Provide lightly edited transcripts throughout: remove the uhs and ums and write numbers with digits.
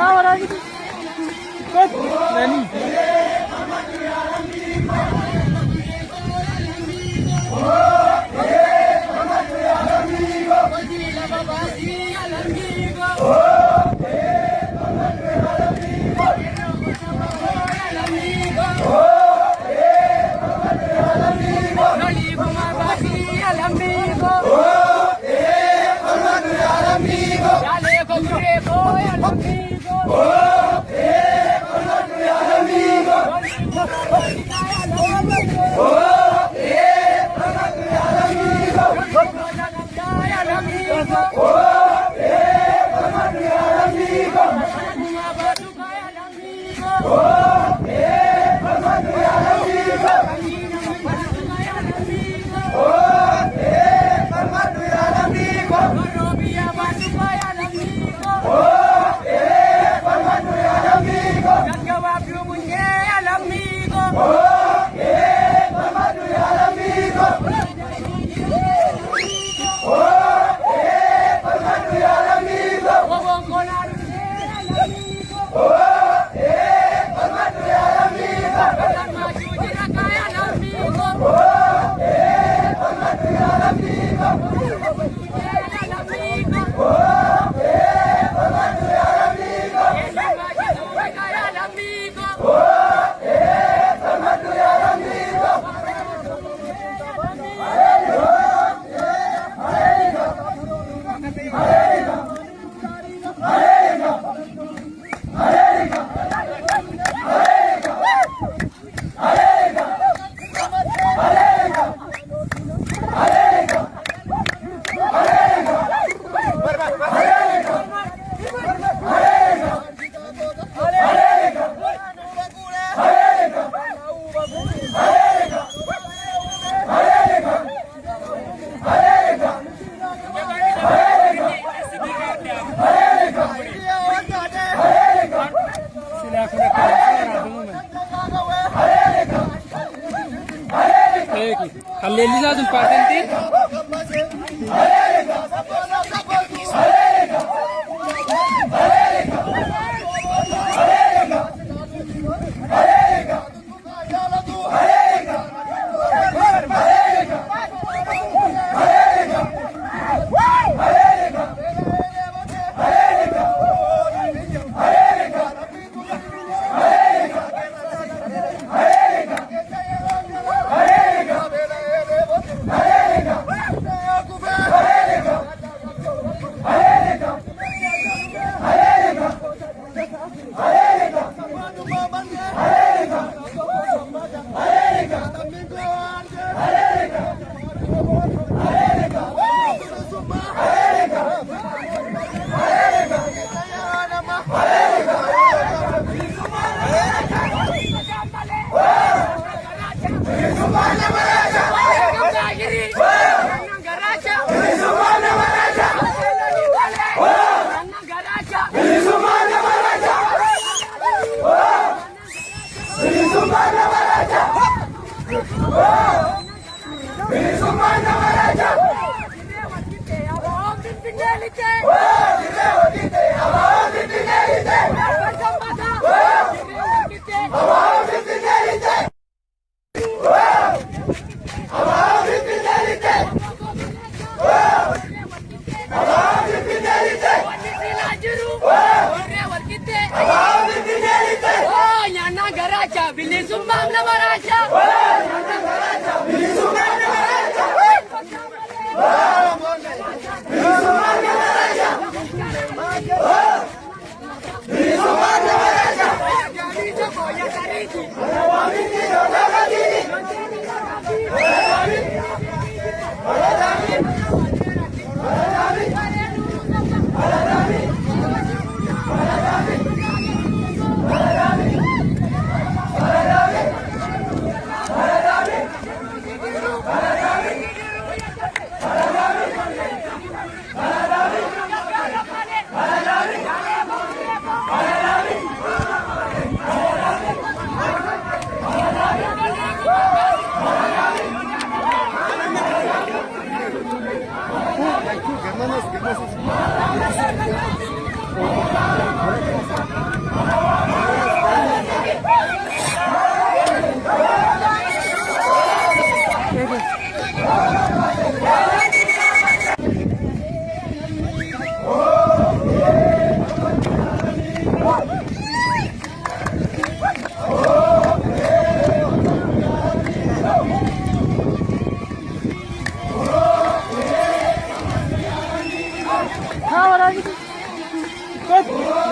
Maa waraabitu? Kot nani. Kan leellisaa sun paarsantii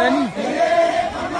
Nani?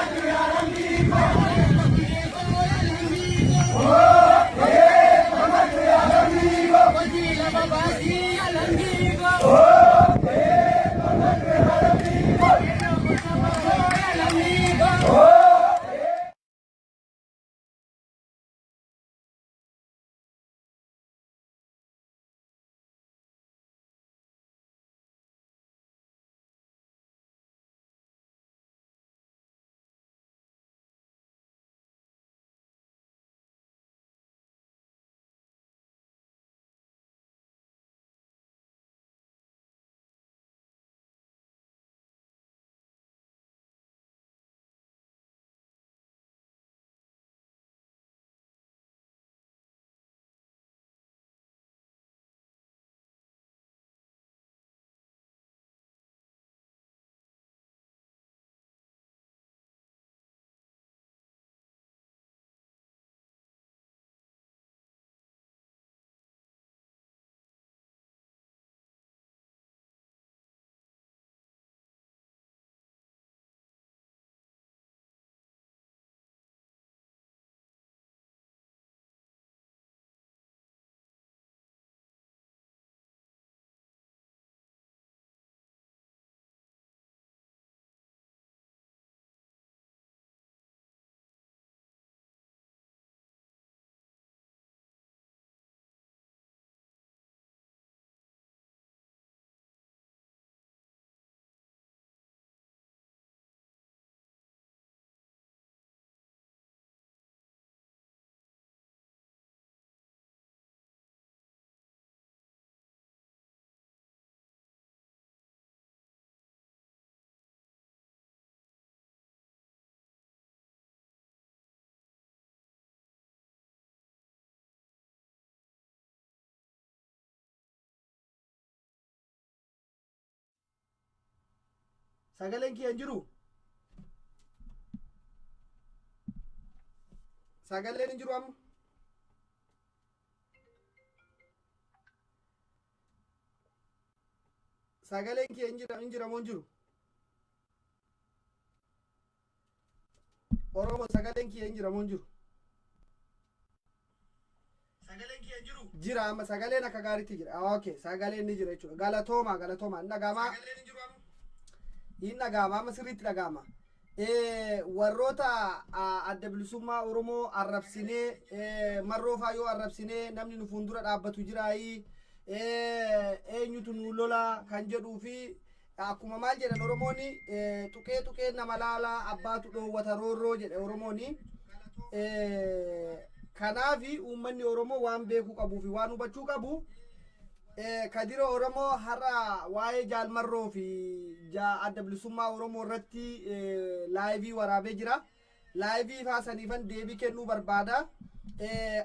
Sagaleen kiyya hin jiru? Sagaleen hin jiru amma? Sagaleen kiyya hin jira hin jira moo hin jiru? Oromoo sagaleen kiyya hin jira moo hin jiru? Jira amma sagaleen akka gaariitti jira. Okay, sagaleen ni jira jechuudha. Galatooma galatooma hin dhaga'ama. Hin dhaga'ama amma sirriitti dhaga'ama. Warroota adda bilisummaa Oromoo arrabsinee marroofaa yoo arrabsinee namni nu fuuldura dhaabbatu jiraayii eenyutu nu lola kan jedhuu fi akkuma maal jedhan Oromoon tuqee tuqee nama laala abbaatu dhoowwata roorroo jedhe Oromoon. Kanaafi uummanni Oromoo waan beekuu qabuu fi waan hubachuu qabu Kadira Oromoo har'a waa'ee Jaal Marroo fi adda bilisummaa Oromoo irratti laayivii waraabee jira. Laayivii ifaa saniifan deebii kennuu barbaada.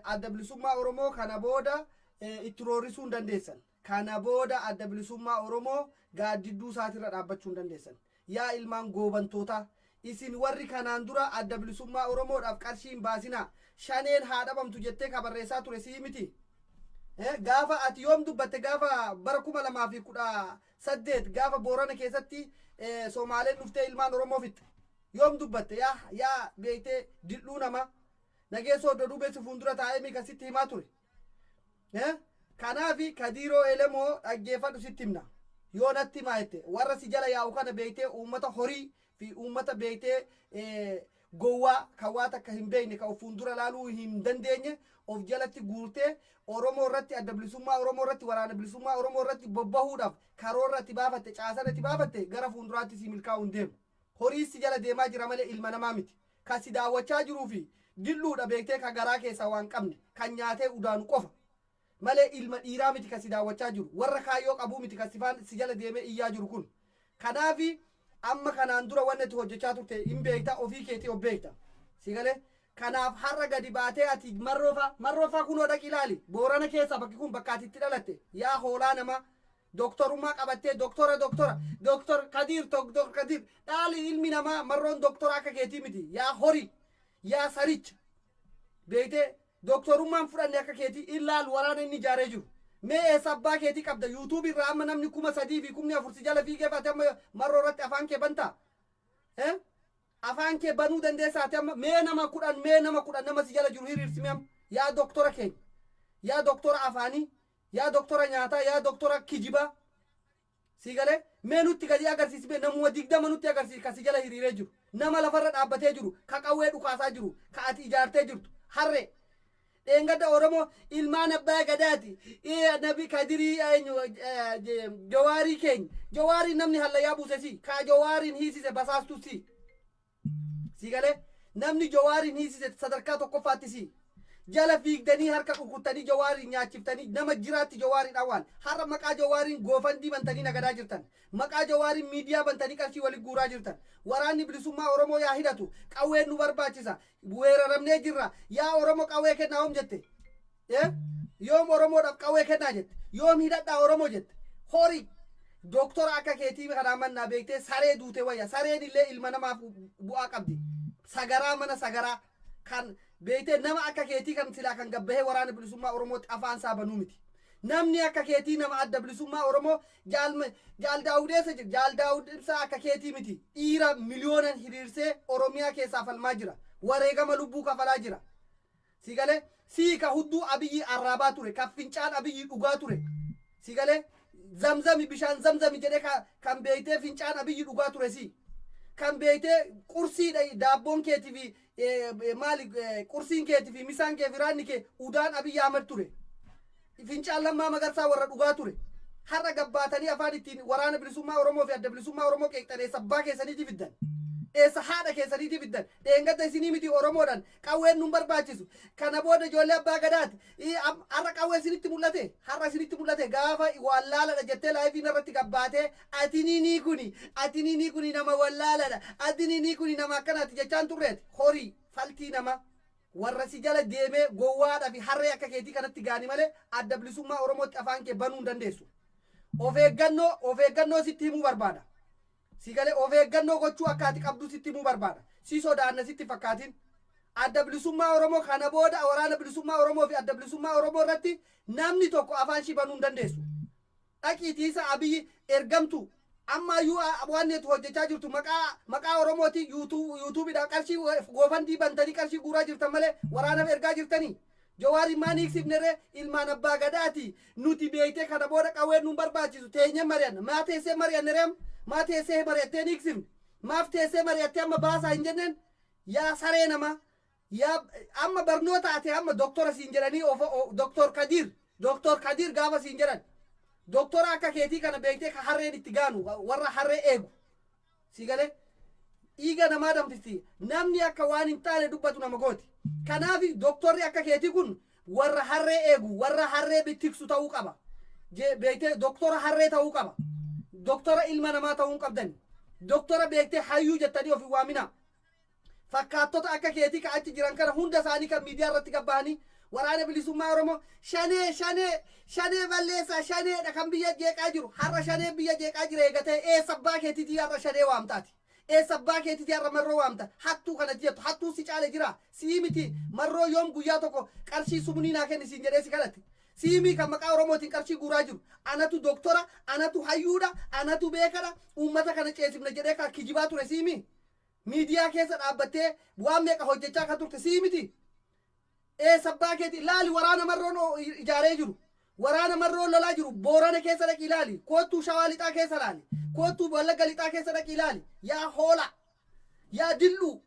Adda bilisummaa Oromoo kana booda itti roorrisuu hin dandeessan. Kana booda adda bilisummaa Oromoo gaaddidduu isaatirra dhaabbachuu hin dandeessan. Yaa ilmaan goobantootaa, isin warri kanaan dura adda bilisummaa Oromoodhaaf qarshii hin baasinaa, shaneen haa dhabamtu jettee ka barreessaa ture sii miti? Gaafa ati yoom dubbatte gaafa bara 2018 gaafa Boorana keessatti Somaaleen dhuftee ilmaan Oromoo fixxe. Yoom dubbatte yaa yaa beektee dildhuu namaa. Nageessoo Oddoo Duubee si fuuldura taa'ee mika sitti himaa ture. Kanaafi Kadiiroo Elemoo dhaggeeffadhu sitti himna. Yoo natti himaa jette warra si jala yaa'u kana beektee uummata horii fi uummata beektee gowwaa kan waa takka hin beekne kan of fuuldura laaluu hin dandeenye of jalatti guurtee Oromoo irratti adda bilisummaa Oromoo irratti waraana bilisummaa Oromoo irratti bobbahuudhaaf karoorra itti baafatte caasan itti baafatte gara fuulduraatti si milkaa'uu hin deemu. Horii si jala deemaa jira malee ilma namaa miti. Kan si daawwachaa jiruu fi dilluudha beektee kan garaa keessaa waan qabne kan nyaatee udaanu qofa. Malee ilma dhiiraa miti kan si daawwachaa jiru. Warra kaayyoo qabuu miti kan si faan si jala deemee iyyaa jiru kun. Kanaafi amma kanaan dura wanni ati hojjechaa turte hin beekta ofii keetii of beekta. Si galee? Kanaaf har'a gadi baatee ati marroofaa marroofaa kunoo dhaqi ilaali. Boorana keessaa bakki kun bakka ati itti dhalatte. Yaa hoolaa namaa. Doktorummaa qabattee doktora doktora doktor Kadiir doktor Kadiir dhaali ilmi namaa marroon doktora akka keetii miti yaa horii yaa saricha beektee doktorummaan fudhanne akka keetii ilaal waraana inni ijaaree jiru mee eessa abbaa keetii qabda yuutuubii irraa amma namni 3000 fi 4000 si jala fiigee fate amma marroo irratti afaan kee bantaa. Eh? Afaan kee banuu dandeessaa ati amma? Mee nama 10, mee nama 10 nama si jala jiru hiriirsi mee amma. Yaa doktora keenya. Yaa doktora afaanii. Yaa doktora nyaataa. Yaa doktora kijibaa. Sii galee? Mee nutti gadi agarsiisi mee namuma 20 nutti agarsiisi ka si jala hiriiree jiru. Nama lafarra dhaabbatee jiru, ka qawwee dhukaasaa jiru, ka ati ijaartee jirtu. Harree. Dheengadda Oromoo ilmaan abbaa gadaati. Ee nabi kadirii eenyu jawaarii keenya. Jawaariin namni hallayyaa buuse si. Ka jawaariin hiisise basaastu si. Si galee? Namni Jawaariin hiisise sadarkaa tokkoffaatti si. Jala fiigdanii harka rukuttanii Jawaariin nyaachiftanii nama jiraatti Jawaariin awwaal. Har'a maqaa Jawaariin goofandii bantanii nagadaa jirtan. Maqaa Jawaariin miidiyaa bantanii qarshii wali guuraa jirtan. Waraanni bilisummaa Oromoo yaa hidhatu. Qawween nu barbaachisa. Weeraramnee jirra. Yaa Oromoo qawwee kennaa yoom jette? Eh? Yoom Oromoodhaaf qawwee kennaa jette? Yoom hidhadhaa Oromoo jette? Horii! Doktora akka keetii kanaa mannaa beektee saree duute wayya. Sareen illee ilma namaaf bu'aa qabdi. Sagaraa mana sagaraa kan beektee nama akka keetii kan silaa kan gabbahee waraana bilisummaa Oromootti afaan isaa banuu miti. Namni akka keetii nama adda bilisummaa Oromoo jaal jaal Daawud eessa jira? Jaal Daawud Ibsaa akka keetii miti. Dhiira miliyoonan hiriirsee Oromiyaa keessaa falmaa jira. Wareegama lubbuu kafalaa jira. Si galee? Sii ka hudduu Abiyyii arraabaa ture, ka fincaan Abiyyii dhugaa ture. Si galee? Zamzami bishaan zamzami jedhee ka kan beeytee fincaan Abiyyii dhugaa ture sii. Kan beeytee qursiidha daabboon keetii fi maali qursiin keetii fi misaan kee fi raanni kee udaan Abiyyi Ahmad ture. Fincaan Lammaa Magarsaa warra dhugaa ture. Har'a gabbaatanii afaan ittiin waraana bilisummaa Oromoo fi adda bilisummaa Oromoo qeeqxan eessa abbaa keessaniitii fiddan? Eessa haadha keessaniitii fiddan? Dheengadda isinii miti Oromoodhaan qawween nun barbaachisu. Kana booda ijoollee abbaa gadaati. Har'a qawwee isinitti mul'ate? Har'a isinitti mul'ate gaafa wallaaladha jettee laayivii narratti gabbaatee atininii kuni atininii kuni nama wallaaladha atininii kuni nama akkanaati jechaan turreeti. Horii faltii namaa. Warra si jala deemee gowwaadha fi harree akka keetii kanatti gaani malee adda bilisummaa Oromootti afaan kee banuu hin dandeessu. Of eeggannoo of eeggannoo sitti himuu barbaada. Si galee of eeggannoo gochuu akka ati qabdu sitti himuu barbaada. Si sodaanna sitti fakkaatin. Adda bilisummaa Oromoo kana booda waraana bilisummaa Oromoo fi adda bilisummaa Oromoo irratti namni tokko afaan ishii banuu hin dandeessu. Dhaqiitii isa Abiyyi ergamtu ammaayyuu waan ati hojjechaa jirtu maqaa maqaa Oromootiin yuutuubiidhaan qarshii goofandii bantanii qarshii guuraa jirtan malee waraanaaf ergaa jirtanii. Jawaariin maan hiiksifne ree ilmaan abbaa gadaati nuti beektee kana booda qawween nun barbaachisu teenyee mari'anna maa teessee mari'anne ree amma maa teessee mari'attee hin hiiksifne maaf teessee mari'attee amma baasaa hin jenneen yaa saree namaa Yaa amma barnoota ati amma doktora siin jedhanii of doktor Kadiir doktor Kadiir gaafa siin jedhan doktora akka keetii kana beektee ka harreen itti gaanu warra harree eegu si galee dhiiga namaa danfisti namni akka waan hin taane dubbatu nama gooti kanaaf doktorri akka keetii kun warra harree eegu warra harree tiksu ta'uu qaba beektee doktora harree ta'uu qaba doktora ilma namaa ta'uu hin qabdani doktora beektee hayyuu jettanii of hin waaminaa Fakkaattota akka keetii ka achi jiran kana hunda isaanii kan miidiyaa irratti gabbahanii waraana bilisummaa Oromoo shanee shanee shanee balleessaa shaneedha kan biyya jeeqaa jiru har'a shanee biyya jeeqaa jira eega ta'e eessa abbaa keetiitii har'a shanee waamtaati eessa abbaa keetiitii har'a marroo waamta hattuu kana jettu hattuu si caale jira sii miti marroo yoom guyyaa tokko qarshii sumunii naa kenni siin jedhee si kadhate siimii kan maqaa Oromootiin qarshii guuraa jiru anatu doktora anatu hayyuudha anatu beekadha uummata kana ceesifna jedhee kan kijibaa ture siimii Miidiyaa keessa dhaabbattee waan meeqa hojjechaa kan turte sii miti. Eessa abbaa keeti ilaali waraana marroon ijaaree jiru. Waraana marroon lolaa jiru Boorana keessa dhaqi ilaali. Koottuu Shawaa lixaa keessa ilaali. Koottuu Wallagga lixaa keessa dhaqi ilaali. Yaa hoola. Yaa dilluu.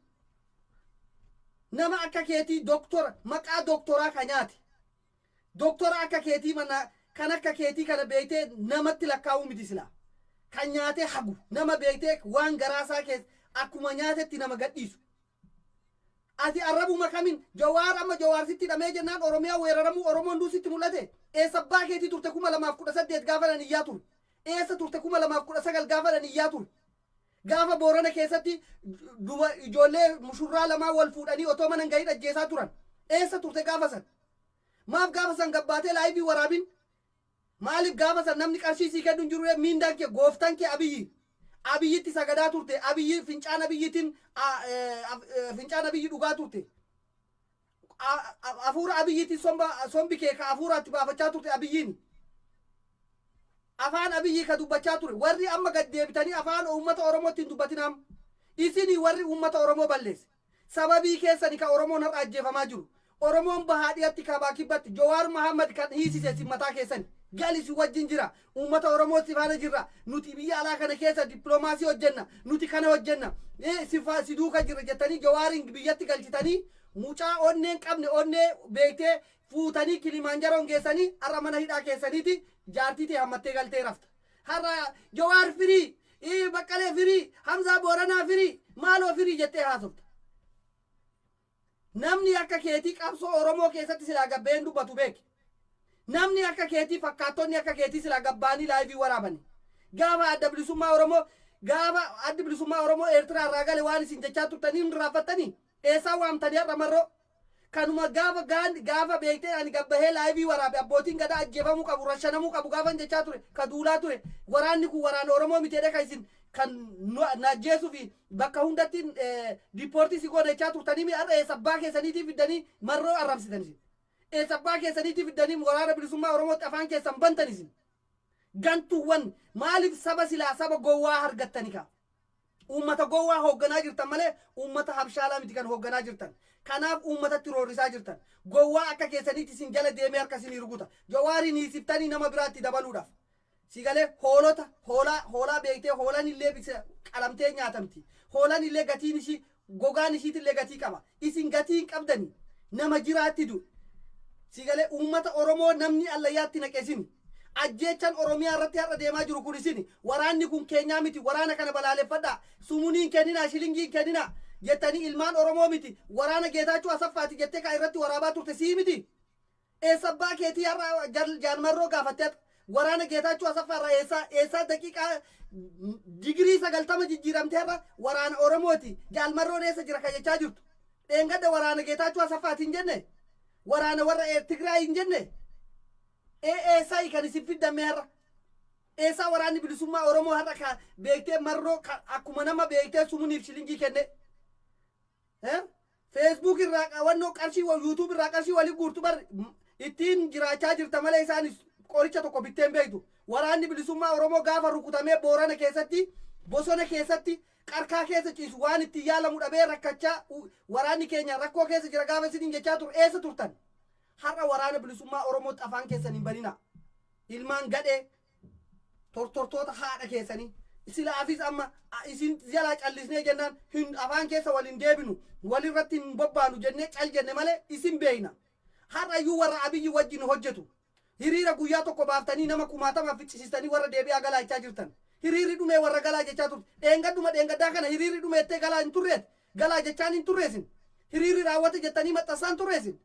Nama akka keetii doktora maqaa doktoraa ka nyaate. Doktora akka keetii mana kan akka keetii kana beektee namatti lakkaa'uu miti silaa. Kan nyaatee hagu nama beektee waan garaasaa keessa akkuma nyaatetti nama gadhiisu. Ati arrabuma kamin Jawaar amma Jawaar sitti hidhamee jennaan Oromiyaa weeraramuu Oromoon duu sitti mul'ate. Eessa abbaa keetii turte 2018 gaafa nan iyyaa ture. Eessa turte 2019 gaafa nan iyyaa ture. Gaafa Boorana keessatti duba ijoollee mushurraa lamaa wal fuudhanii otoo mana hin gahin ajjeesaa turan. Eessa turte gaafa san? Maaf gaafa san gabbaatee laayivii waraabin? Maaliif gaafa san namni qarshii sii kennu hin jiru miindaan kee gooftan kee Abiyyi. Abiyyitti sagadaa turte. Abiyyi fincaan Abiyyitiin fincaan Abiyyi dhugaa turte. Afuura Abiyyitiin sombi kee ka afuuraatti baafachaa turte Abiyyiin. Afaan Abiyyii ka dubbachaa ture. Warri amma gad deebitanii afaan uummata Oromootti hin dubbatin amma. Isinii warri uummata Oromoo balleesse. Sababii keessani ka Oromoon har'a ajjeefamaa jiru. Oromoon bahaa dhiyatti, kaabaa kibbatti, Jawaar Mahammad kan hiisise isin mataa keessani. Gali, si wajjin jira. Uummata Oromoo si faana jirra. Nuti biyya alaa kana keessa dippiloomaasii hojjenna. Nuti kana hojjenna. Si duuka jirra jettanii Jawaariin biyyatti galchitanii, mucaa onnee hin qabne, onnee beektee, fuutanii Kilimaanjaroon geessanii har'a mana hidhaa keessaniiti jaartii ta'e hammattee galtee rafta. Har'a Jawaar free, Baqqalee free, Hamzaa Booranaa free, maaloo free jettee haasofta. Namni akka keetii qabsoo Oromoo keessatti silaa gabbeen dubbatu beeki. Namni akka keetii, fakkaattonni akka keetii silaa gabbaanii live waraabani. Gaafa Adda Bilisummaa Oromoo, gaafa Addi Bilisummaa Oromoo Eertiraa irraa gale waan isin jechaa turtanii hin raaffattanii? Eessaa waamtanii har'a marroo? Kanuma gaafa gaan gaafa beektee ani gabbahee live waraabe, abbootiin gadaa ajjeefamuu qabu, rashanamuu qabu gaafan jechaa ture, ka duulaa ture, waraanni kun waraana Oromoo miti jedhee, kan isin kan na ajjeesuu fi bakka hundatti deport si goona jechaa turtanii, har'a eessa abbaa keessaniitii fiddanii marroo arrabsitan isin? Eessa abbaa keessaniitii fiddanii Waraana Bilisummaa Oromootti afaan keessan bantan isin? Gantuuwwan, maaliif saba silaa saba gowwaa argattani kaa? Uummata gowwaa hoogganaa jirtan malee uummata habshaalaa miti kan hoogganaa jirtan. Kanaaf uummatatti roorrisaa jirtan. Gowwaa akka keessaniitti isin jala deemee harka isinii rukuta. Jawaariin hiisiftanii nama biraatti dabaluudhaaf. Si galee, hoolota, hoolaa, hoolaa beektee, hoolaan illee qalamtee nyaatamti. Hoolaan illee gatiin ishii, gogaan ishiitillee gatii qaba. Isin gatii hin qabdani. Nama jiraatti du'e. Si galee, uummata Oromoo namni allayyaatti naqe isini. Ajjeechan Oromiyaa irratti har'a deemaa jiru kun isini. Waraanni kun keenyaa miti. Waraana kana balaaleffadhaa. Sumuniin kenninaa, shilingiin kenninaa jettanii, ilmaan Oromoo miti. Waraana Geetaachoo Asaffaati jettee kan irratti waraabaa turte sii miti. Eessa abbaa keetii har'a Jaalmarroo gaafattee waraana Geetaachoo Asaffaa irraa eessaa eessaa daqiiqaa digirii 90 jijjiiramtee har'a waraana Oromooti? Jaalmarroon eessa jira kan jechaa jirtu? Dheengadda waraana Geetaachoo Asaffaati hin jenne? Waraana warra Tigraay hin jenne? Eessaa kan isin fiddamme har'a? Eessaa Waraanni Bilisummaa Oromoo har'a ka beektee marroo akkuma nama beektee sumuniif shilingii kenne? Facebook irraa qawannoo qarshii, YouTube irraa qarshii walii guurtu bar ittiin jiraachaa jirta malee isaanis qoricha tokko bitteen beektu. Waraanni Bilisummaa Oromoo gaafa rukutamee Boorana keessatti, bosona keessatti, qarkaa keessa ciisu, waan ittiin yaalamu dhabee rakkachaa, waraanni keenya rakkoo keessa jira gaafa isiniin jechaa ture eessa turtan? Har'a Waraana Bilisummaa Oromootti afaan keessan hin banina. Ilmaan gadhee, tortortoota haadha keessanii, silaafis amma isin jalaa callisnee jennaan hin afaan keessa wal hin deebinu, walirratti hin bobbaanu jennee cal jenne malee isin beeyna. Har'ayyuu warra Abiyyi wajjin hojjetu, hiriira guyyaa tokko baaftanii nama kumaatama ficcisiistanii warra deebi'aa galaa jechaa jirtan. Hiriirri dhumee warra galaa jechaa turte. Dheengadduma dheengaddaa kana hiriirri dhumeettee galaa hin turreet? Galaa jechaan hin turreesin? Hiriirri raawwate jettanii maxxansaan turreesin?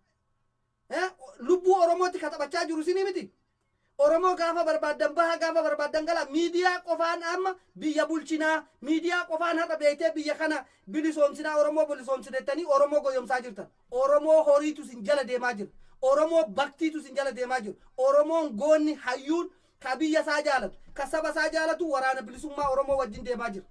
Lubbuu Oromootti ka taphachaa jiru isinii miti? Oromoo gaafa barbaaddan baha, gaafa barbaaddan gala. Miidiyaa qofaan amma biyya bulchinaa, miidiyaa qofaan har'a beektee biyya kana bilisoomsinaa, Oromoo bilisoomsinettanii Oromoo goyomsaa jirtan. Oromoo horiitu isin jala deemaa jira. Oromoo baktiitu isin jala deemaa jira. Oromoon goonni, hayyuun, ka biyya isaa jaalatu, ka saba isaa jaalatu Waraana Bilisummaa Oromoo wajjin deemaa jira.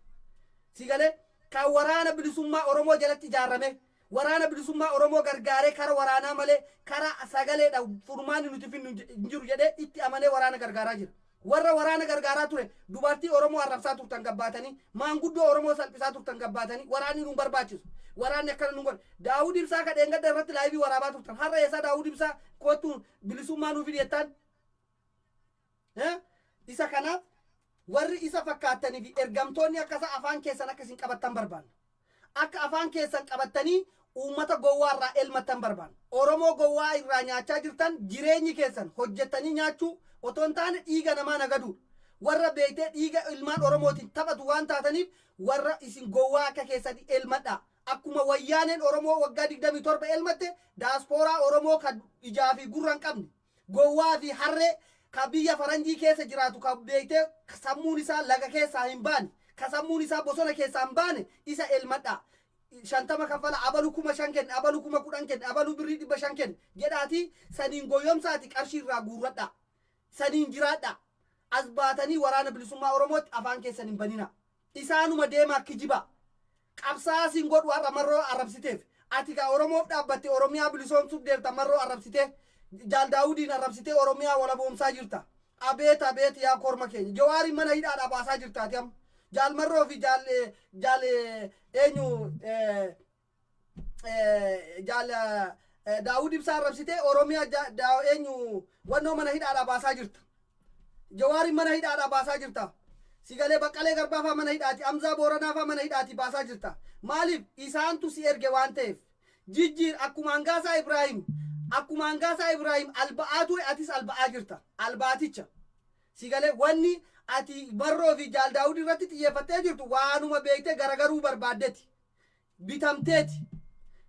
Si galee, ka Waraana Bilisummaa Oromoo jalatti ijaarame, Waraana Bilisummaa Oromoo gargaaree, kara waraanaa malee karaa sagaleedha furmaanni nuti finnu hin jiru jedhee itti amanee waraana gargaaraa jira. Warra waraana gargaaraa ture, dubartii Oromoo arrabsaa turtan gabbaatanii, maanguddoo Oromoo salphisaa turtan gabbaatanii, waraanni nuun barbaachisu. Waraanni akkana nuun godhe. Daawud Ibsaa ka dheengadda irratti live waraabaa turtan. Har'a eessaa Daawud Ibsaa kottu bilisummaa nuuf fidi jettaan? Isa kanaaf warri isa fakkaattanii fi ergamtoonni akkasa afaan keessan akka isin qabattan barbaanna. Akka afaan keessan qabattanii uummata gowwaa irraa elmattan barbaanna. Oromoo gowwaa irraa nyaachaa jirtan, jireenyi keessan hojjettanii nyaachuu otoo hin taane dhiiga namaa nagaduudha. Warra beektee dhiiga ilmaan Oromootiin taphatu waan taataniif warra isin gowwaa akka keessanii elmadhaa. Akkuma Wayyaaneen Oromoo waggaa 27 elmatte, daaspooraa Oromoo kan ijaa fi gurra hin qabne, gowwaa fi harree ka biyya faranjii keessa jiraatu, ka beektee sammuun isaa laga keessaa hin baane, ka sammuun isaa bosona keessaa hin baane isa elmadhaa. 50 kaffala, abalu 5,000 kenne, abalu 10,000 kenne, abalu birrii 500 kenne jedhaatii saniin goyyomsaati qarshii irraa guurradhaa. Saniin jiraadhaa. As baatanii Waraana Bilisummaa Oromootti afaan keessan hin banina. Isaanuma deemaa kijibaa. Qabsaa'aa siin godhu har'a marroo arrabsiteef. Ati ka Oromoof dhaabbatte, Oromiyaa bilisoomsuuf deemta, marroo arrabsitee, Jaal Daawudiin arrabsitee Oromiyaa walaboomsaa jirta. Abeet abeet, yaa korma keenya. Jawaariin mana hidhaadhaa baasaa jirta ati amma. Jaal Marroo fi jaal jaal eenyu jaal Daawud Ibsaa arrabsitee Oromiyaa eenyu wannoo mana hidhaadhaa baasaa jirta. Jawaariin mana hidhaadhaa baasaa jirta. Sigalee Baqqalee Garbaa faa mana hidhaati, Amzaa Booranaa faa mana hidhaati baasaa jirta. Maaliif? Isaantu si erge waan ta'eef. Jijjiir akkuma Hangaasaa Ibraahim, akkuma Hangaasaa Ibraahim alba'aa ture, atis alba'aa jirta. Albaaticha. Sigalee wanni ati Marroo fi Jaal Daawud irratti xiyyeeffattee jirtu waanuma beektee garagaruu barbaaddeti. Bitamteeti.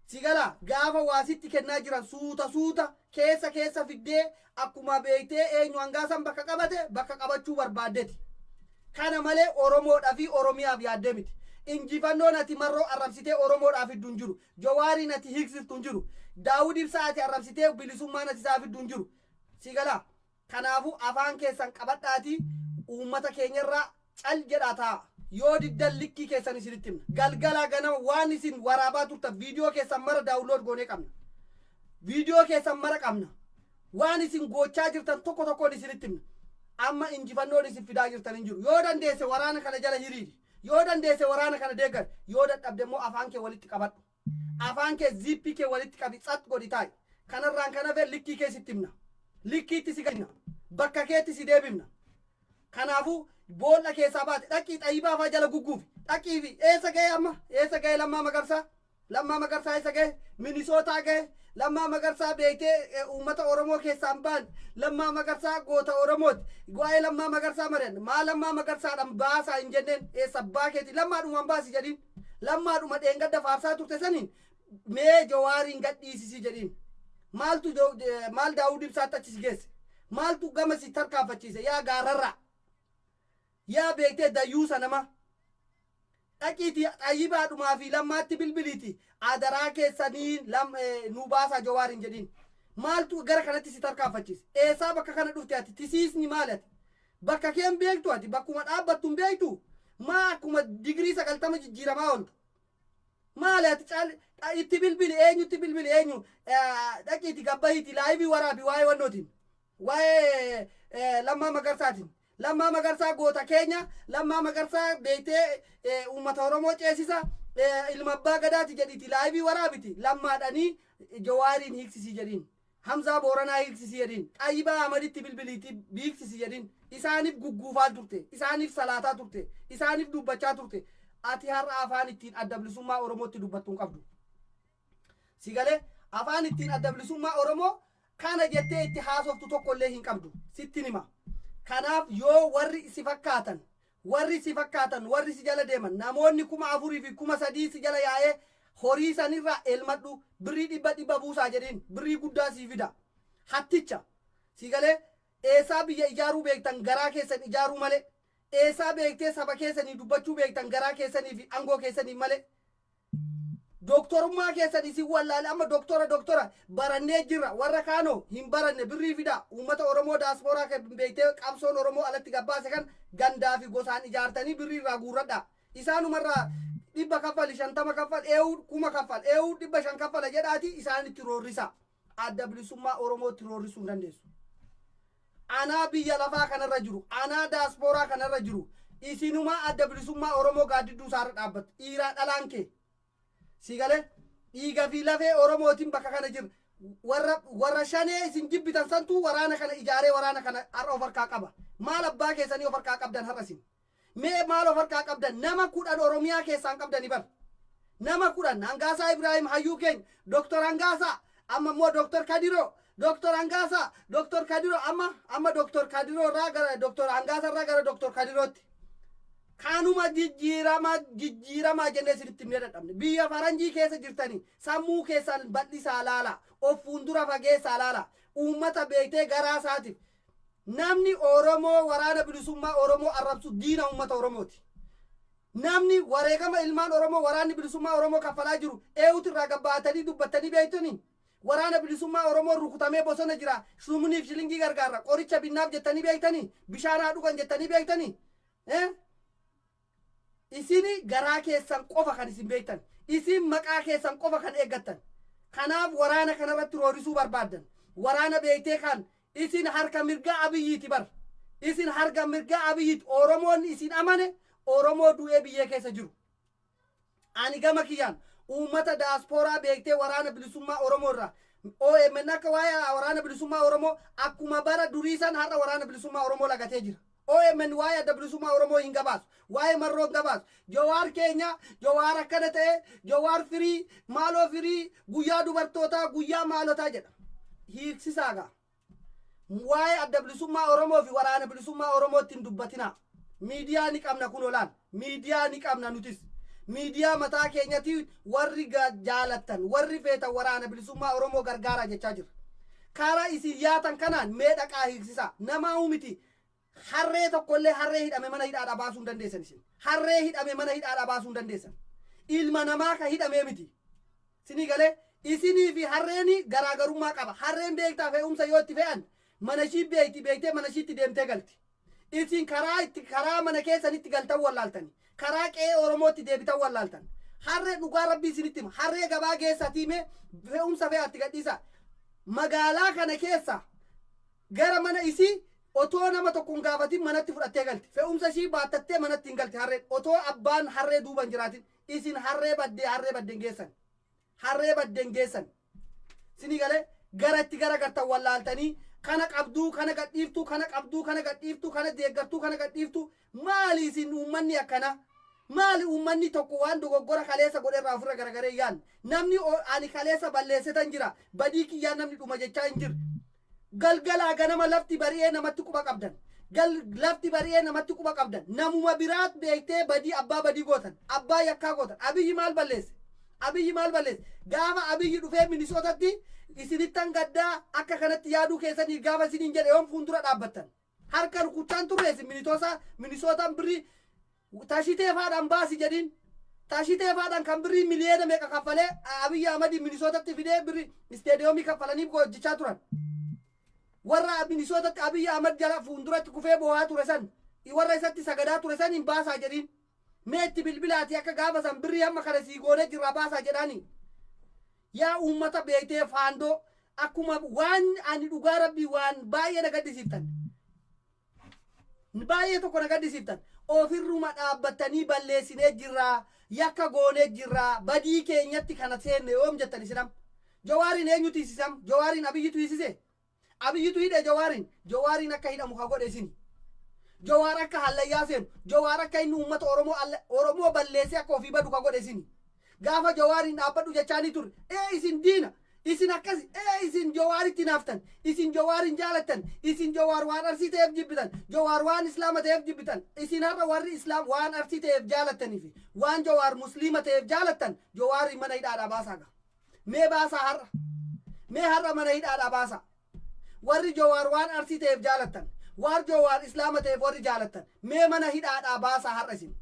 Sigala gaafa waa sitti kennaa jiran suuta suuta keessa keessa fiddee akkuma beektee eenyu Hangaasan bakka qabate bakka qabachuu barbaaddeti. Kana malee Oromoodhaa fi Oromiyaaf yaaddee miti. Injifannoon ati Marroo arrabsitee Oromoodhaaf fiddu hin jiru. Jawaariin ati hiiksiftu hin jiru. Daawud Ibsaa ati arrabsitee bilisummaan ati isaa fiddu hin jiru. Sigala kanaafuu afaan keessan qabadhaatii uummata keenyarraa cal jedhaa taa'a. Yoo diddan likkii keessan isinitti himna. Galgalaa ganama waan isin waraabaa turtan viidiyoo keessan mara download goonee qabna. Viidiyoo keessan mara qabna. Waan isin gochaa jirtan tokko tokkoon isinitti himna. Amma injifannoon isin fidaa jirtan hin jiru. Yoo dandeesse waraana kana jala hiriiri. Yoo dandeesse waraana kana deeggar. Yoo dadhabde immoo afaan kee walitti qabadhu. Afaan kee, ziippii kee walitti qabi, tsat godhi taa'i. Kanarraan kan hafe likkii kee sitti himna. Likkiitti si galchina. Bakka keetti si deebifna. Kanaafuu boolla keessaa baate dhaqii Xayyibaa faa jala gugguufi. Dhaqii fi eessa ga'e amma? Eessa ga'e Lammaa Magarsaa? Lammaa Magarsaa eessa ga'e? Minisootaa ga'e. Lammaa Magarsaa beektee uummata Oromoo keessaan baan. Lammaa Magarsaa goota Oromooti. Waa'ee Lammaa Magarsaa mari'an. Maa Lammaa Magarsaadhaan baasaa hin jenneen, eessa abbaa keeti? Lammaadhumaan baasi jedhiin. Lammaadhuma dheengadda faarsaa turte saniin mee Jawaariin gadhiisisii jedhiin. Maaltu maal Daawud Ibsaatti achi si geesse? Maaltu gama si tarkaanfachiise? Yaa gaararraa. Yaa beektee dayyuusa nama. Dhaqiitii Xayyibaadhumaa fi Lammaatti bilbiliiti adaraa keessanii nu baasaa Jawaariin jedhiin. Maaltu gara kanatti si tarkaanfachiise? Eessaa bakka kana dhufte ati? Tisiisni maali ati? Bakka kee hin beektu ati? Bakkuma dhaabbattu hin beektu? Maa akkuma digirii 90 jijjiiramaa oolta? Maali ati? Caal itti bilbili, eenyutti bilbili, eenyu dhaqiiti gabbahiiti live waraabi waa'ee wannootiin. Waa'ee Lammaa Magarsaatiin. Lammaa Magarsaa goota keenya, Lammaa Magarsaa beektee uummata Oromoo ceesisa, ilma abbaa gadaati jedhiiti live waraabiti Lammaadhanii Jawaariin hiiksisii jedhiin. Hamzaa Booranaa hiiksisii jedhiin. Xayyibaa Ahmaditti bilbiliiti hiiksisii jedhiin. Isaaniif gugguufaa turte. Isaaniif salaataa turte. Isaaniif dubbachaa turte. Ati har'a afaan ittiin Adda Bilisummaa Oromootti dubbattu hin qabdu. Si galee, afaan ittiin Adda Bilisummaa Oromoo kana jettee itti haasoftu tokko illee hin qabdu. Sitti hima. Kanaaf yoo warri si fakkaatan, warri si fakkaatan, warri si jala deeman, namoonni 4000 fi 3000 si jala yaa'ee horii sanirraa elmadhu, birrii dhibba dhibba buusaa jedhiin, birrii guddaa sii fida. Hatticha. Si galee, eessaa biyya ijaaruu beektan garaa keessan ijaaruu malee? Eessaa beektee saba keessanii dubbachuu beektan garaa keessanii fi aangoo keessanii malee? Dooktorummaa keessan isin wallaale. Amma doktora doktora barannee jirra, warra kaanoo hin baranne. Birrii fidaa. Uummata Oromoo daaspooraa beektee qabsoon Oromoo alatti gabbaase kan gandaa fi gosaan ijaartanii birrii irraa guurradhaa. Isaanumarraa 100 kaffali, 50 kaffal, ee'uu 1000 kaffal, ee'uu 500 kaffala jedhaati isaanitti roorrisa. Adda Bilisummaa Oromootti roorrisuu hin dandeessu. Anaa biyya lafaa kanarra jiru, anaa daaspooraa kanarra jiru, isinumaa Adda Bilisummaa Oromoo gaaddidduu isaarra dhaabbattu. Dhiiraa dhalaan kee. Si galee, dhiiga fi lafee Oromootiin bakka kana jira. Warra shanee isin jibbitan santuu waraana kana ijaaree waraana kana har'a of harkaa qaba. Maal abbaa keessanii of harkaa qabdan har'a isin? Mee maal of harkaa qabdan? Nama 10 Oromiyaa keessaan qabdani bar. Nama 10, Hangaasaa Ibraahim hayyuu keenya, Doktor Hangaasaa, amma immoo Doktor Kadiroo, Doktor Hangaasaa, Doktor Kadiroo, amma Doktor Kadiroo irraa gara Doktor Hangaasaa irraa gara Doktor Kadirootti. Kanuma jijjiirama jijjiiramaa jennee isinitti himnee dadhabne. Biyya faranjii keessa jirtanii sammuu keessan bal'isaa laala. Of fuuldura fageessaa laala. Uummata beektee garaa isaatiif. Namni Oromoo Waraana Bilisummaa Oromoo arrabsu diina uummata Oromooti. Namni wareegama ilmaan Oromoo Waraanni Bilisummaa Oromoo kaffalaa jiru eewutu irraa gabbaatanii dubbattanii beektanii? Waraana Bilisummaa Oromoo rukutamee bosona jira. Shumniif shilingii gargaarra. Qoricha binnaaf jettanii beektanii? Bishaan haa dhugan jettanii beektanii? Isin garaa keessan qofa kan isin beektan. Isin maqaa keessan qofa kan eeggattan. Kanaaf waraana kanarratti roorisuu barbaaddan. Waraana beektee kan isin harka mirgaa Abiyyiiti bar. Isin harka mirgaa Abiyyiiti. Oromoonni isin amane, Oromoo du'ee biyyee keessa jiru. Ani gama kiyyaan uummata daaspooraa beektee Waraana Bilisummaa Oromoo irraa OMN akka waa'ee Waraana Bilisummaa Oromoo akkuma bara durii san har'a Waraana Bilisummaa Oromoo lagatee jira. OMN waa'ee Adda Bilisummaa Oromoo hin gabaasu. Waa'ee Marroo hin gabaasu. Jawaar keenya, Jawaar akkana ta'e, Jawaar firii, maaloo firii, guyyaa dubartootaa, guyyaa maalotaa jedha. Hiiksisaa gaa. Waa'ee Adda Bilisummaa Oromoo fi Waraana Bilisummaa Oromootti hin dubbatinaa. Miidiyaa ni qabna kun olaan. Miidiyaa ni qabna nutis. Miidiyaa mataa keenyatiin warri jaalattan, warri feetan Waraana Bilisummaa Oromoo gargaaraa jechaa jira. Karaa isin yaatan kanaan mee dhaqaa hiiksisaa. Namaa miti. Harree tokkollee harree hidhame mana hidhaadhaa baasuu hin dandeessan isin. Harree hidhame mana hidhaadhaa baasuu hin dandeessan. Ilma namaa ka hidhamee miti. Sinii galee isinii fi harreeni garaagarummaa qaba. Harreen beektaa fe'umsa yoo itti fe'an mana ishii beekti beektee mana ishiitti deemtee galti. Isin karaa itti karaa mana keessanitti galtan wallaaltani. Karaa qe'ee Oromootti deebitan wallaaltan. Harree dhugaa rabbii isinitti hima. Harree gabaa geessatii mee fe'umsa fe'aatti gadhiisa. Magaalaa kana keessa gara mana isii otoo nama tokko hin gaafatin manatti fudhattee galti. Fe'umsa ishii baattattee manatti hin galti harreen. Otoo abbaan harree duuba hin jiraatin. Isin harree baddee harree baddeen geessan. Harree baddeen geessan. Sinii galee gara itti gara gartan wallaaltanii kana qabduu kana gadhiiftuu kana qabduu kana gadhiiftuu kana deeggartuu kana gadhiiftuu. Maali isin uummanni akkana? Maali uummanni tokko waan dogoggora kaleessa godherraa ofirra garagaree yaadne? Namni ani kaleessa balleessetan jira. Badii kiyyaa namni dhuma jechaa hin jiru. Galgalaa ganama lafti bari'ee namatti quba qabdan. Lafti bari'ee namatti quba qabdan. Namuma biraat beektee badii abbaa badii gootan. Abbaa yakkaa gootan. Abiyyi maal balleesse? Abiyyi maal balleesse? Gaafa Abiyyi dhufee Minisootatti isinittan gaddaa akka kanatti yaaduu keessanii gaafa isiniin jedhe yoom fuuldura dhaabbattan? Harka rukuchaan turre isin Minitoosaa Minisootaan birrii tashitee faadhaan baasi jedhiin. Tashitee faadhaan kan birrii miliyoona meeqa kaffalee Abiyyi Ahmadiin Minisootatti fidee birrii isteediyoomii kaffalaniif hojjechaa turan. Warra Minisootatti Abiyyi Ahmad jala fuulduratti kufee boo'aa ture san warra isatti sagadaa ture san hin baasaa jedhiin. Mee itti bilbilaatii akka gaafa san birrii hamma kana sii goonee jirraa baasaa jedhaanii. Yaa uummata beektee faandoo akkuma waan ani dhugaa rabbii waan baay'ee na gaddisiiftan. Baay'ee tokko na gaddisiiftan. Ofirruma dhaabbattanii balleessinee jirraa, yakka goonee jirraa, badii keenyatti kana seenne yoom jettan isinam. Jawaariin eenyutu hiisisam? Jawaariin Abiyyitu hiisise? Abiyyitu hidhe Jawaariin? Jawaariin akka hidhamu ka godhe isin. Jawaar akka hallayyaa seenu, Jawaar akka inni uummata Oromoo Oromoo balleessee akka ofii badu ka godhe isin. Gaafa Jawaariin dhaabbadhu jechaanii turre. Ee isin diina. Isin akkas ee isin Jawaaritti naaftan. Isin Jawaarin jaalattan. Isin Jawaar waan Arsii ta'eef jibbitan. Jawaar waan Islaama ta'eef jibbitan. Isin har'a warri Islaam waan Arsii ta'eef jaalattanii fi waan Jawaar Musliima ta'eef jaalattan Jawaariin mana hidhaadhaa baasaa gaa. Mee baasaa har'a. Mee har'a mana hidhaadhaa baasaa. Warri Jawaar waan Arsii ta'eef jaalattan. Waan Jawaar Islaama ta'eef warri jaalattan. Mee mana hidhaadhaa baasaa har'a isin.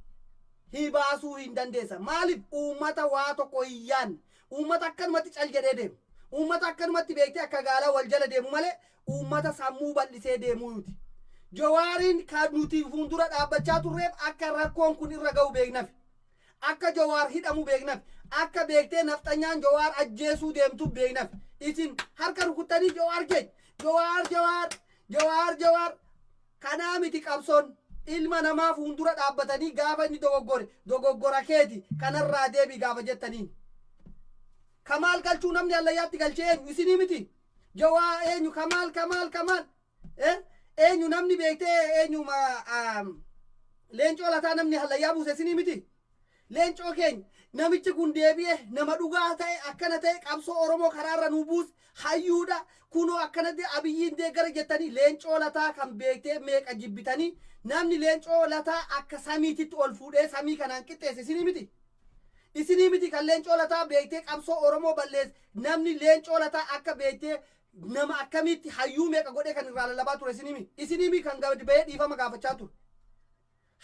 Hi baasuu hin dandeessan. Maaliif uummata waa tokko hin yaadne. Uummata akkanumatti cal jedhee deemu. Uummata akkanumatti beektee akka gaalaa wal jala deemu malee uummata sammuu bal'isee deemuuti. Jawaariin kan nuti fuuldura dhaabbachaa turreef akka rakkoon kun irra ga'u beeknafi. Akka Jawaar hidhamu beeknafi. Akka beektee nafxanyaan Jawaar ajjeesuu deemtu beeknafi. Isin harka rukuttanii Jawaar keenya. Jawaar Jawaar Jawaar Jawaar. Kanaa miti qabsoon. Ilma namaa fuuldura dhaabbatanii gaafa inni dogoggore dogoggora keeti kanarraa deebii gaafa jettaniin. Kamaal galchuu namni hallayyaatti galchee eenyu isinii miti. Jawaa eenyu Kamaal Kamaal Kamaal. Eenyu namni beektee eenyu Leencoo Lataa namni hallayyaa buuse isinii miti. Leencoo keenya namichi kun deebi'ee nama dhugaa ta'e akkana ta'e qabsoo Oromoo karaarra nu buuse hayyuudha kunoo akkanatti Abiyyiin deeggara jettanii Leencoo Lataa kan beektee meeqa jibbitanii namni Leencoo Lataa akka samiititti ol fuudhee samii kanaan qixxeesse isinii miti. Isinii miti kan Leencoo Lataa beektee qabsoo Oromoo balleesse namni Leencoo Lataa akka beektee nama akkamiitti hayyuu meeqa godhee kan irraa lallabaa ture isinii miti. Isinii miti kan gadi bahee dhiifama gaafachaa ture.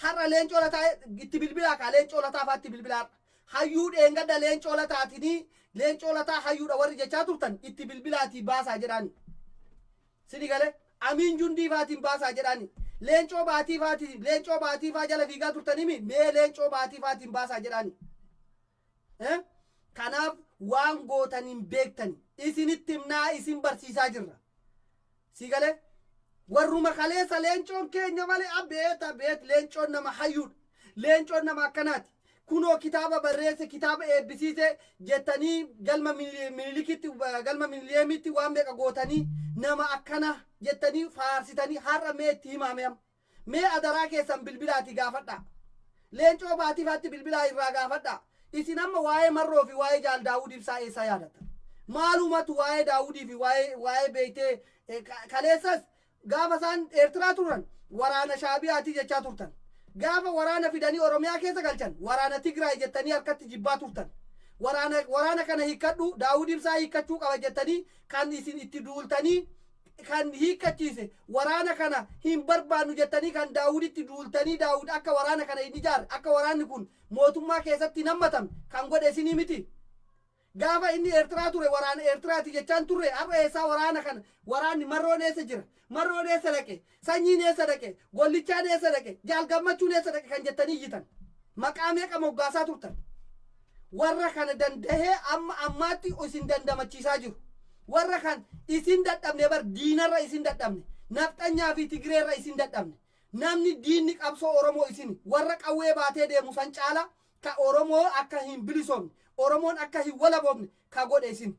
Har'a Leencoo Lataa itti bilbilaa kaa Leencoo Lataa faatti bilbilaa har'a. Hayyuu dheengadda Leencoo Lataatinii Leencoo Lataa hayyuudha warri jechaa turtan itti bilbilaatii baasaa jedhaani. Sini galee Amiin Jundii faatiin baasaa jedhaani. Leencoo Baatii faatiin Leencoo Baatii faa jala fiigaa turtanimi mee Leencoo Baatii faatiin baasaa jedhaani. Kanaaf waan gootan hin beektani. Isinitti himnaa isin barsiisaa jirra. Si galee warruma kaleessa leencoon keenya malee abeet abeet leencoon nama hayyuudha. Leencoon nama akkanaati. Kunoo kitaaba barreesse, kitaaba eebbisiise jettanii galma Minilikitti, galma Miniliyeemitti waan meeqa gootanii, nama akkana jettanii faarsitanii, har'a mee itti himaame amma. Mee adaraa keessan bilbilaatii gaafadhaa. Leencoo Baatiifaatti bilbilaa irraa gaafadhaa. Isin amma waa'ee Marroo fi waa'ee Jaal Daawud Ibsaa eessaa yaadattan? Maalumatu waa'ee Daawudii fi waa'ee beektee kaleessas gaafa isaan Eertiraa turan waraana Shaabiyaatii jechaa turtan. Gaafa waraana fidanii Oromiyaa keessa galchan waraana Tigraay jettanii harkatti jibbaa turtan. Waraana kana hiikkadhu, Daawud Ibsaa hiikkachuu qaba jettanii kan isin itti duultanii kan hiikkachiise, waraana kana hin barbaannu jettanii kan Daawuditti duultanii, Daawud akka waraana kana hin ijaarre, akka waraanni kun mootummaa keessatti hin hammatamne kan godhe isinii miti. Gaafa inni Eertiraa ture waraana Eertiraati jechaan turre. Har'a eessaa waraana kana, waraanni Marroon eessa jira? Marroon eessa dhaqe? Sanyiin eessa dhaqe? Gollichaan eessa dhaqe? Jaal Gammachuun eessa dhaqe kan jettanii iyyitan? Maqaa meeqa moggaasaa turtan? Warra kana dandahee amma ammaatti isin dandamachiisaa jiru. Warra kan isin dadhabne bar, diinarra isin dadhabne. Nafxanyaa fi Tigireerra isin dadhabne. Namni diinni qabsoo Oromoo isin warra qawwee baatee deemu san caala ka Oromoo akka hin bilisoomne, Oromoon akka hin walaboomne ka godhe isin.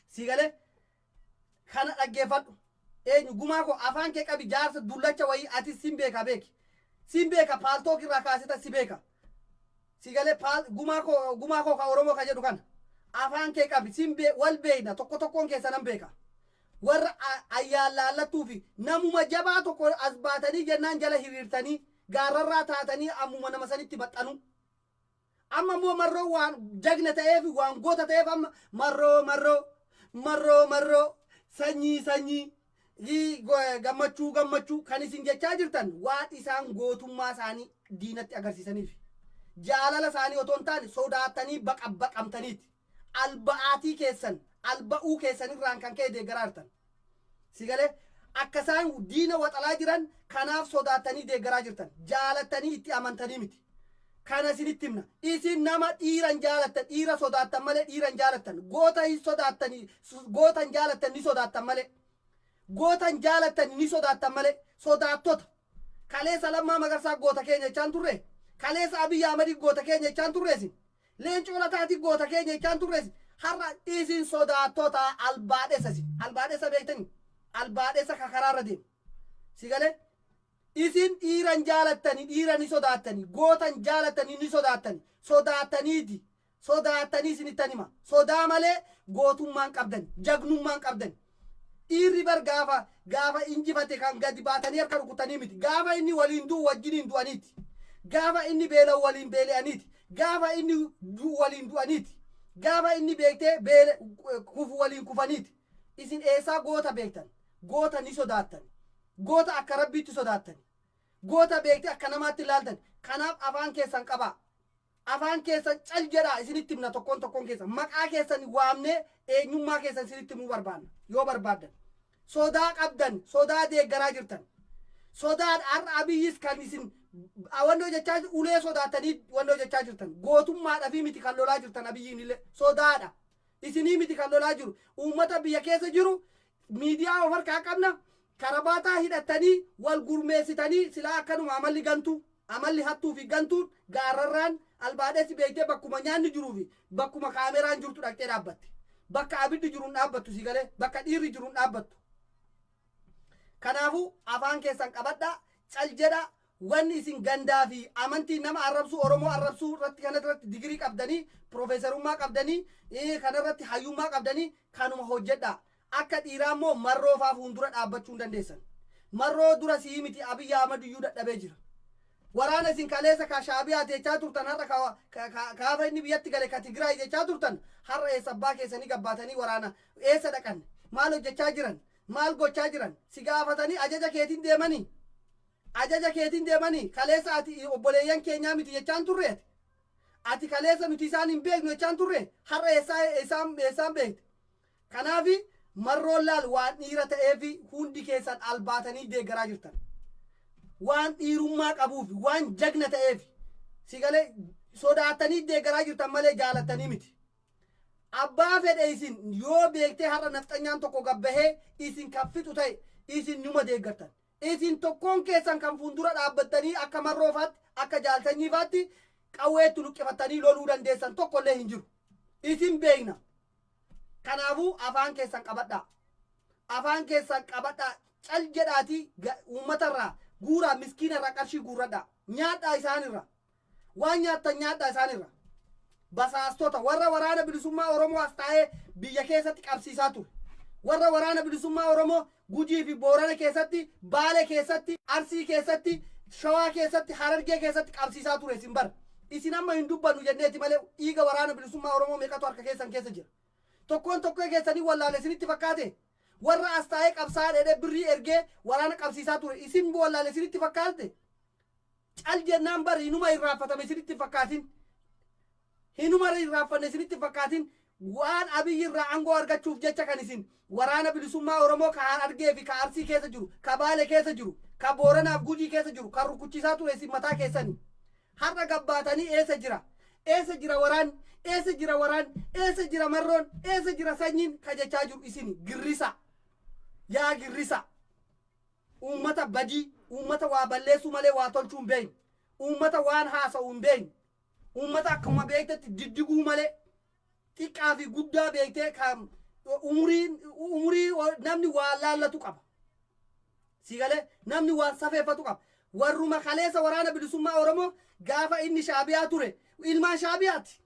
Si galee? Kana dhaggeeffadhu. Eenyu gumaa koo, afaan kee qabi, jaarsa dullacha wayii. Atis sin beeka, beeki. Sin beeka, Paltalk irraa kaaseta si beeka. Si galee? Paal gumaa koo, gumaa koo ka Oromoo ka jedhu kana. Afaan kee qabi, sin bee wal beekna, tokko tokkoon keessa nan beeka. Warra ayyaan laallattuu fi namuma jabaa tokko as baatanii jennaan jala hiriirtanii gaarrarraa taatanii ammuma nama sanitti maxxanuu. Amma immoo Marroo waan jagna ta'eef, waan goota ta'eef, amma Marroo, Marroo, Marroo, Marroo, Sanyii, Sanyii, Gammachuu, Gammachuu kan isin jechaa jirtan waan isaan gootummaa isaanii diinatti agarsiisaniif. Jaalala isaanii otoo hin taane sodaatanii baqabbaqamtaniiti. Alba'aatii keessan, alba'uu keessan irraan kan ka'e deeggaraa jirtan. Si galee? Akka isaan diina waxalaa jiran kanaaf sodaattanii deeggaraa jirtan. Jaalattanii itti amantanii miti. Kana isinitti himna. Isin nama dhiira hin jaalattan, dhiira sodaattan malee dhiira hin jaalattan. Goota hin sodaattanii, goota hin jaalattan, ni sodaattan malee. Goota hin jaalattan, ni sodaattan malee. Sodaattota. Kaleessa Lammaa Magarsaa goota keenya jechaan turre. Kaleessa Abiyyi Ahmedii goota keenya jechaan turre isin. Leencoo Lataatii goota keenya jechaan turre isin. Har'a isin sodaattota, albaadhessa isin. Albaadhessa beektanii? Albaadhessa ka karaarra deemu. Si galee? Isin dhiira hin jaalattani, dhiira ni sodaattani. Goota hin jaalattani, ni sodaattani. Sodaattaniiti. Sodaattanii isinittan hima. Sodaa malee gootummaan qabdani. Jagnummaan qabdani. Dhiirri bar gaafa injifate kan gadi baatanii harka rukutanii miti. Gaafa inni waliin du'u wajjiniin du'aniiti. Gaafa inni beela'u waliin beela'aniiti. Gaafa inni du'u waliin du'aniiti. Gaafa inni beektee beele kufu waliin kufaniiti. Isin eessaa goota beektan? Goota ni sodaattan. Goota akka Rabbiitti sodaattan. Goota beektee akka namaatti ilaaltan. Kanaaf afaan keessan qabaa. Afaan keessan cal jedhaa, isinitti himna tokkoon tokkoon keessan. Maqaa keessan waamnee eenyummaa keessan isinitti himuu barbaanna. Yoo barbaaddan. Sodaa qabdan, sodaa deeggaraa jirtan. Sodaan har'a Abiyyis kan isin wannoo jechaa, ulee sodaattanii wannoo jechaa jirtan. Gootummaadhaafii miti kan lolaa jirtan Abiyyiin illee. Sodaadha. Isinii miti kan lolaa jiru. Uummata biyya keessa jiru miidiyaa of harkaa qabna. Karabaataa hidhattanii wal gurmeessitanii silaa akkanuma amalli gantuu, amalli hattuu fi gantuun gaarrarraan albaadhessi beektee bakkuma nyaanni jiruu fi bakkuma kaameraan jirtu dhaqxee dhaabbatti. Bakka abiddi jiru hin dhaabbattu, si galee? Bakka dhiirri jiru hin dhaabbattu. Kanaafuu afaan keessan qabadhaa, cal jedhaa. Wanni isin gandaa fi amantii nama arrabsuu, Oromoo arrabsuu irratti, kana irratti digirii qabdanii, piroofeesarummaa qabdanii, kana irratti hayyummaa qabdanii, kanuma hojjedhaa. Akka dhiiraa immoo Marroo faa fuuldura dhaabbachuu hin dandeessan. Marroo dura sii miti, Abiyyi Ahmad iyyuu dadhabee jira. Waraana isin kaleessa ka Shaabiyaa jechaa turtan, har'a ka gaafa inni biyyatti gale ka Tigraay jechaa turtan, har'a eessa abbaa keessanii gabbaatanii waraana eessa dhaqan, maal hojjechaa jiran, maal gochaa jiran si gaafatanii ajaja keetiin deemanii? Ajaja keetiin deemanii? Kaleessa ati obboleeyyan keenyaa miti jechaan turre ati. Ati kaleessa nuti isaan hin beeknu jechaan turre, har'a eessaa eessaan eessaan beekte? Kanaafi Marroon laal waan dhiira ta'eefi hundi keessan albaatanii deeggaraa jirtan. Waan dhiirummaa qabuufi, waan jagna ta'eefi. Si galee? Sodaatanii deeggaraa jirtan malee jaalattanii miti. Abbaa fedhe isin yoo beektee har'a nafxanyaan tokko gabbahee isin kan fixu ta'e isin numa deeggartan. Isin tokkoon keessan kan fuuldura dhaabbattanii akka Marroofaatti, akka Jaalsanyiifaatti qawweetti luqqifattanii loluu dandeessan tokkollee hin jiru. Isin beekna. Kanaafuu afaan keessan qabadhaa. Afaan keessan qabadhaa. Cal jedhaatii uummatarraa guuraa, miskiinarraa qarshii guurradhaa. Nyaadhaa isaanirra. Waan nyaattan nyaadhaa isaanirra. Basaastota warra Waraana Bilisummaa Oromoo as taa'ee biyya keessatti qabsiisaa ture. Warra Waraana Bilisummaa Oromoo Gujii fi Boorana keessatti, Baale keessatti, Arsii keessatti, Shawaa keessatti, Harargee keessatti qabsiisaa ture isin bara. Isin amma hin dubbannu jenneeti malee dhiiga Waraana Bilisummaa Oromoo meeqatu harka keessan keessa jira. Tokkoon tokkoo keessanii wallaale isinitti fakkaate? Warra as taa'ee qabsaa'aa dheedhee birrii ergee waraana qabsiisaa ture isin wallaale isinitti fakkaate? Cal jennaan bar hinuma irraanfatame isinitti hin fakkaatin. Hinuma irraanfanne isinitti hin fakkaatin. Waan Abiyyi irraa aangoo argachuuf jecha kan isin Waraana Bilisummaa Oromoo ka Harargee fi ka Arsii keessa jiru, ka Baale keessa jiru, ka Booranaaf Gujii keessa jiru kan rukuchiisaa ture isin mataa keessani. Har'a gabbaatanii eessa jira? Eessa jira waraanni? Eessa jira waraanni? Eessa jira Marroon? Eessa jira Sanyiin? Ka jechaa jiru isini. Girrisa. Yaa girrisa. Uummata badii, uummata waa balleessuu malee waa tolchuu hin beekne, uummata waan haasa'u hin beekne, uummata akkuma beektetti diddiguu malee xiqqaa fi guddaa beektee kan umurii umurii namni waa laallatu qaba. Si galee namni waan safeeffatu qaba. Warruma kaleessa Waraana Bilisummaa Oromoo gaafa inni Shaabiyaa ture ilmaan Shaabiyaati.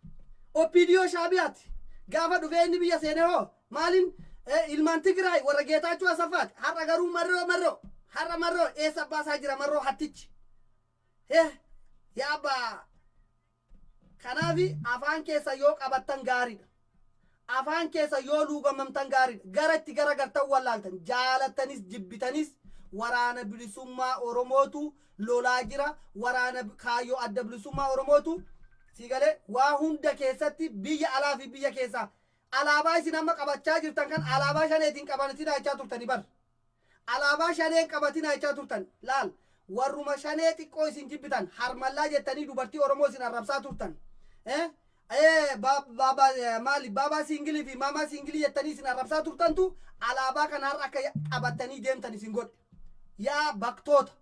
OPDO Shaabiyaati. Gaafa dhufee inni biyya seene hoo maaliin ilmaan Tigraay warra Geetaachoo Asaffaati. Har'a garuu Marroo, Marroo. Har'a Marroo eessa abbaa isaa jira Marroo hattichi? Yaa abbaa. Kanaaf afaan keessa yoo qabattan gaariidha. Afaan keessa yoo luugamamtan gaariidha. Gara itti garagartan wallaaltan. Jaalattanis jibbitanis Waraana Bilisummaa Oromootu lolaa jira. Waraana kaayyoo Adda Bilisummaa Oromootu si galee waa hunda keessatti biyya alaa fi biyya keessaa. Alaabaa isin amma qabachaa jirtan kan alaabaa Shaneetiin qabatina jechaa turtani bar. Alaabaa Shaneen qabatinaa jechaa turtan. Laal, warruma Shanee xiqqoo isin jibbitan harmallaa jettanii dubartii Oromoo isin arrabsaa turtan. Eh? Eh, baabaa maali, baabaa siingilii fi maamaa siingilii jettanii isin arrabsaa turtantu alaabaa kana har'a akka qabattanii deemtan isin godhe. Yaa baktoota,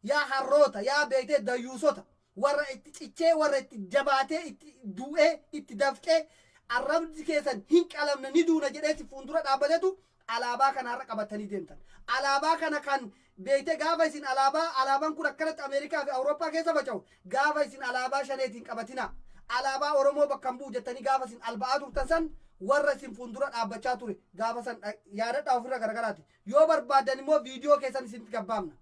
yaa harroota, yaa beektee dayyuusota, warra itti cichee, warra itti jabaatee, itti du'ee, itti dafqee, arrabni keessan hin qalamne, ni duuna jedhee si fuuldura dhaabbatetu alaabaa kana har'a qabatanii deemtan. Alaabaa kana kan beektee gaafa isin alaabaa alaabaan kun akkanatti Ameerikaa fi Awurooppaa keessa faca'u, gaafa isin alaabaa Shaneetiin qabatinaa, alaabaa Oromoo bakka hin bu'u jettanii gaafa isin alba'aa turtan san warra isin fuuldura dhaabbachaa ture gaafa san yaadadhaa ofirra garagaraati. Yoo barbaaddan immoo viidiyoo keessan isinitti gabbaafna.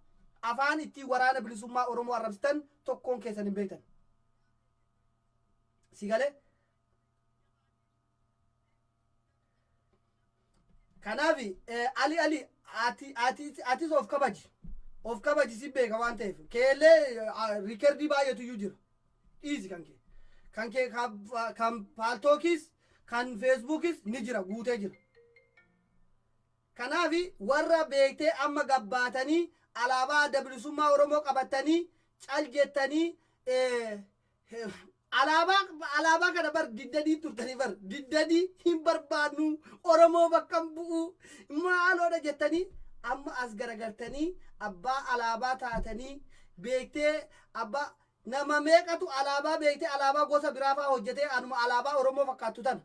Afaan ittiin Waraana Bilisummaa Oromoo arrabsitan tokkoon keessan hin beektan. Si galee? Kanaaf Ali, Ali, ati ati atis of kabaji. Of kabaji, si beeka waan ta'eef. Keellee record baay'eetu iyyuu jira. Dhiisi kan kee. Kan kee kan Paltalkis, kan Facebookis ni jira, guutee jira. Kanaaf warra beektee amma gabbaatanii alaabaa Adda Bilisummaa Oromoo qabatanii cal jettanii alaabaa kana bar diddanii turtanii, bar diddanii hin barbaadnu, Oromoo bakka hin bu'u maaloodha jettanii amma as garagartanii abbaa alaabaa taatanii beektee abbaa nama meeqatu alaabaa beektee alaabaa gosa biraa fa'aa hojjetee anuma alaabaa Oromoo fakkaattu tana.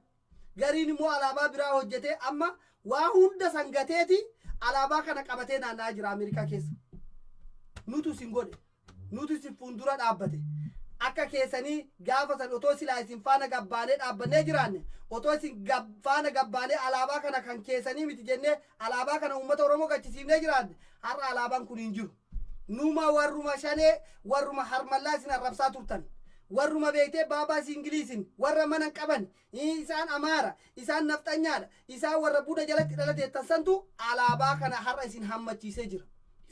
Gariin immoo alaabaa biraa hojjetee amma waa hunda sangateeti alaabaa kana qabatee naanna'aa jira Ameerikaa keessa. Nutu isin godhe. Nutu isin fuuldura dhaabbate. Akka keessanii gaafa san otoo silaa isin faana gabbaanee dhaabbannee jiraanne, otoo isin faana gabbaanee alaabaa kana kan keessanii miti jennee alaabaa kana uummata Oromoo gachisiifnee jiraanne, har'a alaabaan kun hin jiru. Numa warruma Shanee, warruma harmallaa isin arrabsaa turtan. Warruma beektee baabaa siingiliisin warra mana hin qaban, isaan Amaara, isaan nafxanyaadha, isaan warra buna jalatti dhalateettan santu alaabaa kana har'a isin hammachiisee jira.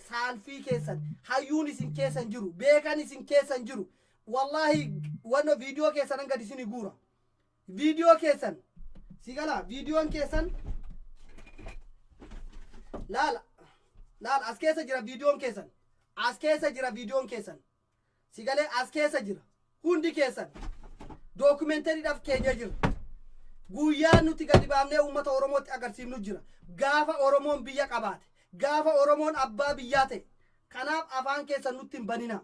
Saalfii keessan, hayyuun isin keessan jiru, beekan isin keessan jiru. Wallaahi wanno viidiyoo keessan gadi isin guura. Viidiyoo keessan si galaa, viidiyoon keessan laala laala, as keessa jira. Viidiyoon keessan as keessa jira. Viidiyoon keessan si galee as keessa jira. Hundi keessan dookumentariidhaaf keenya jira. Guyyaa nuti gadi baafnee uummata Oromootti agarsiifnu jira. Gaafa Oromoon biyya qabaate, gaafa Oromoon abbaa biyyaa ta'e. Kanaaf afaan keessan nutti hin banina.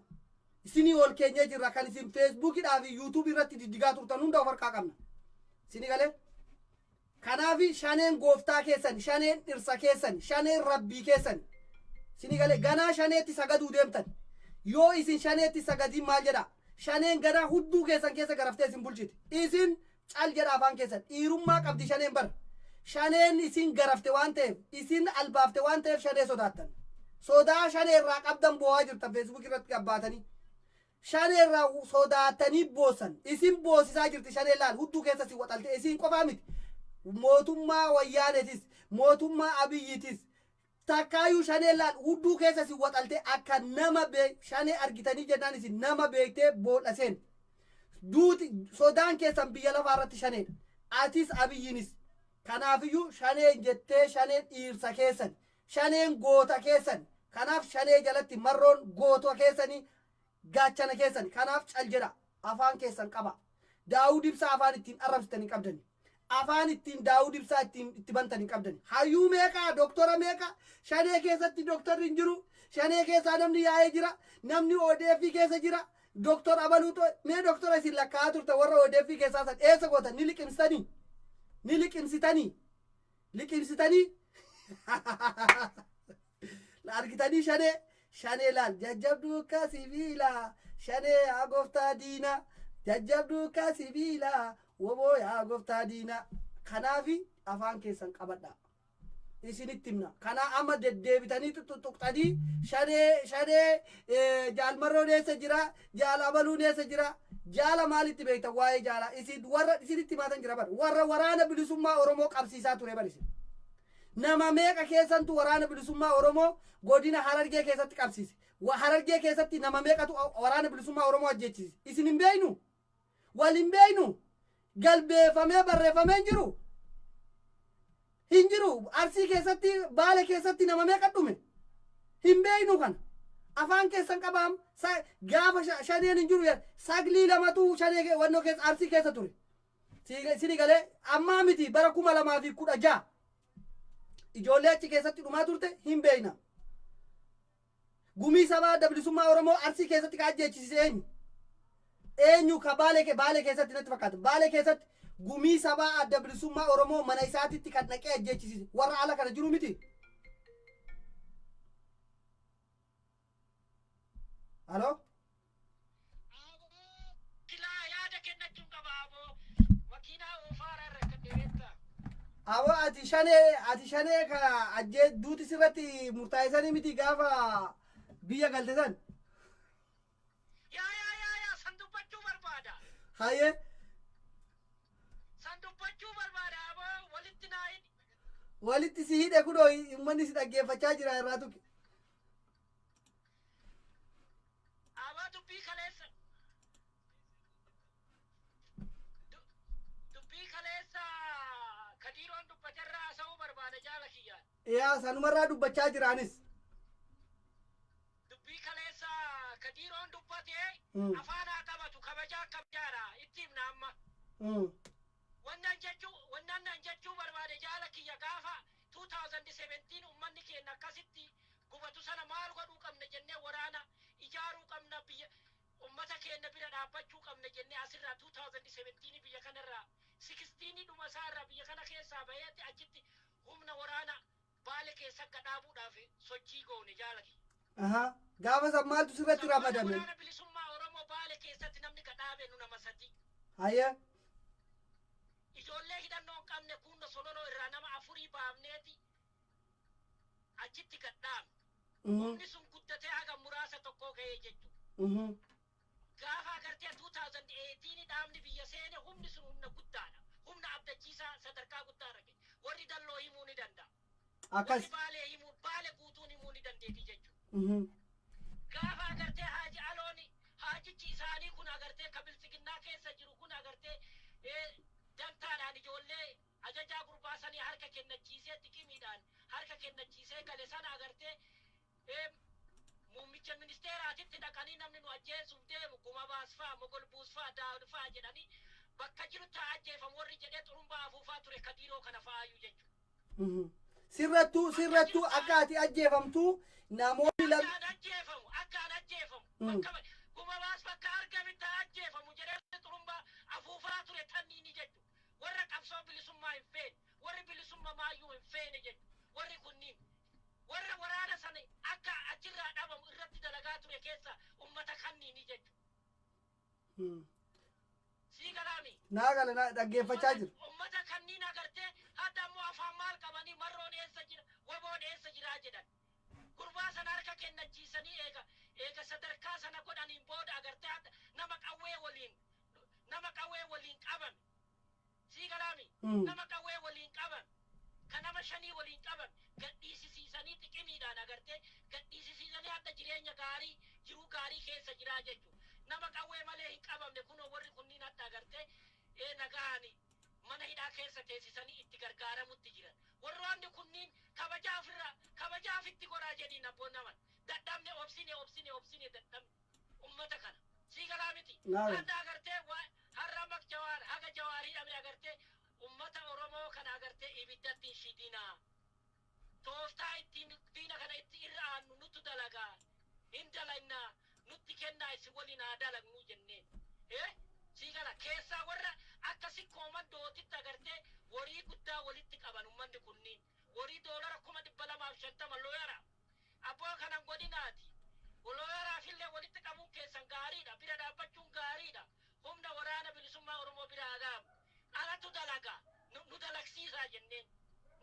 Isinii ol keenyee jirra kan isin feesbuukidhaa fi yuutuubii irratti diddigaa turtan hunda of harkaa qabna. Isinii galee? Kanaaf shaneen gooftaa keessan, shaneen dhirsa keessan, shaneen rabbii keessan. Isinii galee ganaa shaneetti sagaduu deemtan. Yoo isin shaneetti sagadiin maal jedha? Shaneen ganaa hudduu keessan keessa garaftee isin bulchiti. Isin cal jedha afaan keessan. Dhiirummaa qabdi shaneen bar. Shaneen isin garafte waan ta'eef, isin albaafte waan ta'eef shanee sodaattan. Sodaa shanee irraa qabdan boo'aa jirtan feesbuuk irratti gabbaatanii. Shanee irraa sodaatanii boossan. Isin boosisaa jirti shanee laal hudduu keessa si waxalte isin qofaa miti. Mootummaa wayyaanetis, mootummaa abiyyitis, takkaayuu shanee laal hudduu keessa si waxalte akka nama shanee argitanii jennaan isin nama beektee bool'a seen. Duuti sodaan keessan biyya lafaa irratti shaneedha. Atis abiyyiinis. Kanaafiyyuu shaneen jettee shaneen dhiirsa keessan. Shaneen goota keessan. Kanaaf shanee jalatti marroon goota keessanii gaachana keessan. Kanaaf cal jedha. Afaan keessan qaba. Daawud Ibsaa afaan ittiin arrabsitan hin qabdani. Afaan ittiin Daawud Ibsaa ittiin itti bantan hin qabdani. Hayyuu meeqa, doktora meeqa, shanee keessatti doktorri hin jiru. Shanee keessaa namni yaa'ee jira. Namni ODF keessa jira. Doktor abaluu mee doktora isin lakkaa'aa turtan warra ODF keessaa san eessa gootan ni liqimsitanii? Ni liqimsitanii? Liqimsitanii? Argitanii shanee? Shanee laal jajjabduu akka sibiila shanee yaa gooftaa diina jajjabduu akka sibiila woboo yaa gooftaa diina. Kanaafi afaan keessan qabadhaa. Isinitti himna. Kanaa amma deddeebitanii tuttuqxanii shanee shanee jaalmarroon eessa jira jaal abaluun eessa jira jaala maalitti beektan waa'ee jaalaa isin warra isinitti himaatan jira bar warra waraana bilisummaa Oromoo qabsiisaa ture bar isin. Nama meeqa keessantu waraana bilisummaa Oromoo godina Harargee keessatti qabsiise. Harargee keessatti nama meeqatu waraana bilisummaa Oromoo ajjeechise. Isin hin beeknu? Wal hin beeknu? Galbeeffamee barreeffamee hin jiru? Hin jiru. Arsii keessatti, Baale keessatti nama meeqa dhume? Hin beeknu kana. Afaan keessan qabaam. Gaafa shaneen hin jiru saglii lamatu shanee wannoo keessa Arsii keessa ture. Sini galee ammaa miti bara 2016 ijoollee achi keessatti dhumaa turte hin beekna. Gumii sabaa adda bilisummaa Oromoo Arsii keessatti ka ajjeechisiise eenyu? Eenyu ka Baalee Baalee keessatti natti fakkaata. Baalee keessatti gumii sabaa adda bilisummaa Oromoo mana isaatitti kan dhaqee ajjeechisiise warra ala kana jiru miti. Aloo? Silaa yaada kennachuun qaba aboo. Makiinaa oofaara irra kan dheerettaa. Aboo ati shanee ka ajjee duuti sirratti murtaa'e sanii miti gaafa biyya galte san. Yaa yaa yaa yaa, san dubbachuu barbaada. Hayyee. San dubbachuu barbaada aboo, walitti naa hidhi. Walitti si hidhe, kunoo uummanni si dhaggeeffachaa jira, irraa tuqi. Aboo, dubbii kaleessa kadiiroon dubbaterraa haasa'uu barbaada jaala kiyyaan. Yaa, sanumarraa dubbachaa jiraanis. Dubbii kaleessa kadiiroon dubbate afaan haa qabatu, kabajaa kabajaadha itti himna amma. Wannan jechuu barbaade jaala kiyya, gaafa 2017 ummanni keenya akkasitti gubatu sana maal godhuu qabna jennee, waraana ijaaruu qabna, biyya ummata keenya bira dhaabbachuu qabna jennee asirraa 2017 biyya kanarraa 16 dhuma isaarraa biyya kana keessaa baheetti achitti humna waraana Baale keessa akka dhaabuudhaaf sochii goone jaala kiyya. Aha. Gaafa san maaltu sirratti ramadame? Waraana bilisummaa Oromoo Baale keessatti namni ka dhaabe nu nama sadi. Hayyee. Ijoollee hidhannoo hin qabne kunno sololoo irraa nama afurii baafneeti achitti gad dhaabne. Humni sun guddatee haga muraasa tokkoo ga'ee jechuudha. Gaafa agartee 2018 dhaabni biyya seene humni sun humna guddaadha. Humna abdachiisaa sadarkaa guddaa irra ga'e. Warri dalloo himuu ni danda'a. Akkas. Warri Baalee himuu, Baale guutuun himuu ni dandeetti jechuudha. Gaafa agartee Haaji Alooni haajichi isaanii kun agartee ka biltsiginnaa keessa jiru kun agartee dantaadhaan ijoollee ajajaa gurbaa sanii harka kennachiisee, xiqimiidhaan harka kennachiisee gale sana agartee muummicha ministeeraatitti dhaqanii namni nu ajjeesuuf deemu guma baasfaa, mogol buusfaa, daawud faa jedhanii bakka jirutti haa ajjeefamu warri jedhee xurumbaa afuufaa ture kadiiroo kana fa'aayyuu jechuudha. Sirrattuu sirrattuu akka ati ajjeefamtu namoonni Akka an ajjeefamu. Bakka Gumabaas bakka argametti haa ajjeefamu jedhee xurumbaa afuufaa ture tanniini jechuudha. Warra qabsoo bilisummaa hin feene, warri bilisummaa maayyuu hin feene jechuudha. Warri kunniin warra waraana sana akka achirraa dhabamu irratti dalagaa ture keessa ummata kanniini jechuudha. Sii galaami? Naa gala, na dhaggeeffachaa jiru. Ummata kanniin agartee, hadda ammoo afaan maal qabanii, marroon eessa jira, WBOn eessa jiraa jedhan. Gurbaa sana harka kennachiisanii eega sadarkaa sana godhaniin booda agartee, hadda nama qawwee waliin qabame. Sii galaami? Nama qawwee waliin qabame, ka nama shanii waliin qabame gadhiisisiisanii, xiqimiidhaan agartee gadhiisisiisanii, hadda jireenya gaarii, jiruu gaarii keessa jiraa jechuudha. Nama qawwee malee hin qabamne kunoo warri kunniin hadda agartee nagaani mana hidhaa keessa teessisanii itti gargaaramutti jiran. Warroonni kunniin kabajaa ofirraa kabajaa ofitti godhaa jedhiin abboon naman. Dadhabne, obsine, obsine, obsine, dadhabne ummata kana. Sii galaa miti? Naam. Hadda agartee har'a mak Jawaar haga Jawaar hidhame agartee ummata Oromoo kana agartee ibiddatti hin shidinaa. Tooftaa ittiin diina kana itti irra aannu nutu dalagaa. Hin dalagnaa, nutti kennaa, isin waliin haa dalagnuu jenneen. Sii gala? Keessaa warra akka sikkooman dootitti agartee horii guddaa walitti qaban ummanni kunniin. Horii doolara 250,000 lawyer. Abboo kanan godhinaati. Lawyeraafillee walitti qabuun keessan gaariidha. Bira dhaabbachuun gaariidha. Humna waraana bilisummaa Oromoo bira haa ga'amu. Alatu dalagaa. Nu dalagsiisaa jenneen.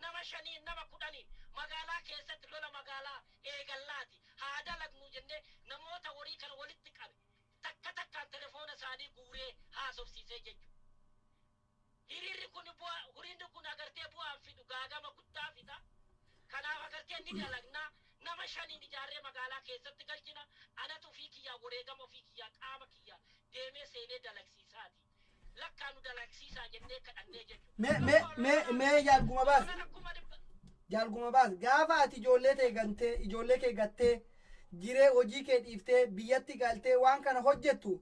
Nama shaniin, nama 10n magaalaa keessatti lola magaalaa eegallaati. Haa dalagnu jennee namoota horii kana walitti qabe. Takka takkaan telefoona isaanii guuree haasofsiisee jechuudha. Hiriirri kun bu'aa, hiriirri kun agartee bu'aan fidu, gaagama guddaa fida. Kanaaf agartee ni dalagnaa, nama shaniin ijaarree magaalaa keessatti galchina. Anatu ofii kiyyaa wareegama ofii kiyyaa qaama kiyyaa deemee seenee dalagsiisaati. Lakkaa nu dalagsiisaa jennee kadhannee jechuudha. Mee mee mee mee Jaal Gumabaas. 500,000. Jaal Gumabaas, gaafa ati ijoollee ta'e gantee, ijoollee kee gattee, jiree hojii kee dhiiftee biyyatti galtee waan kana hojjettu,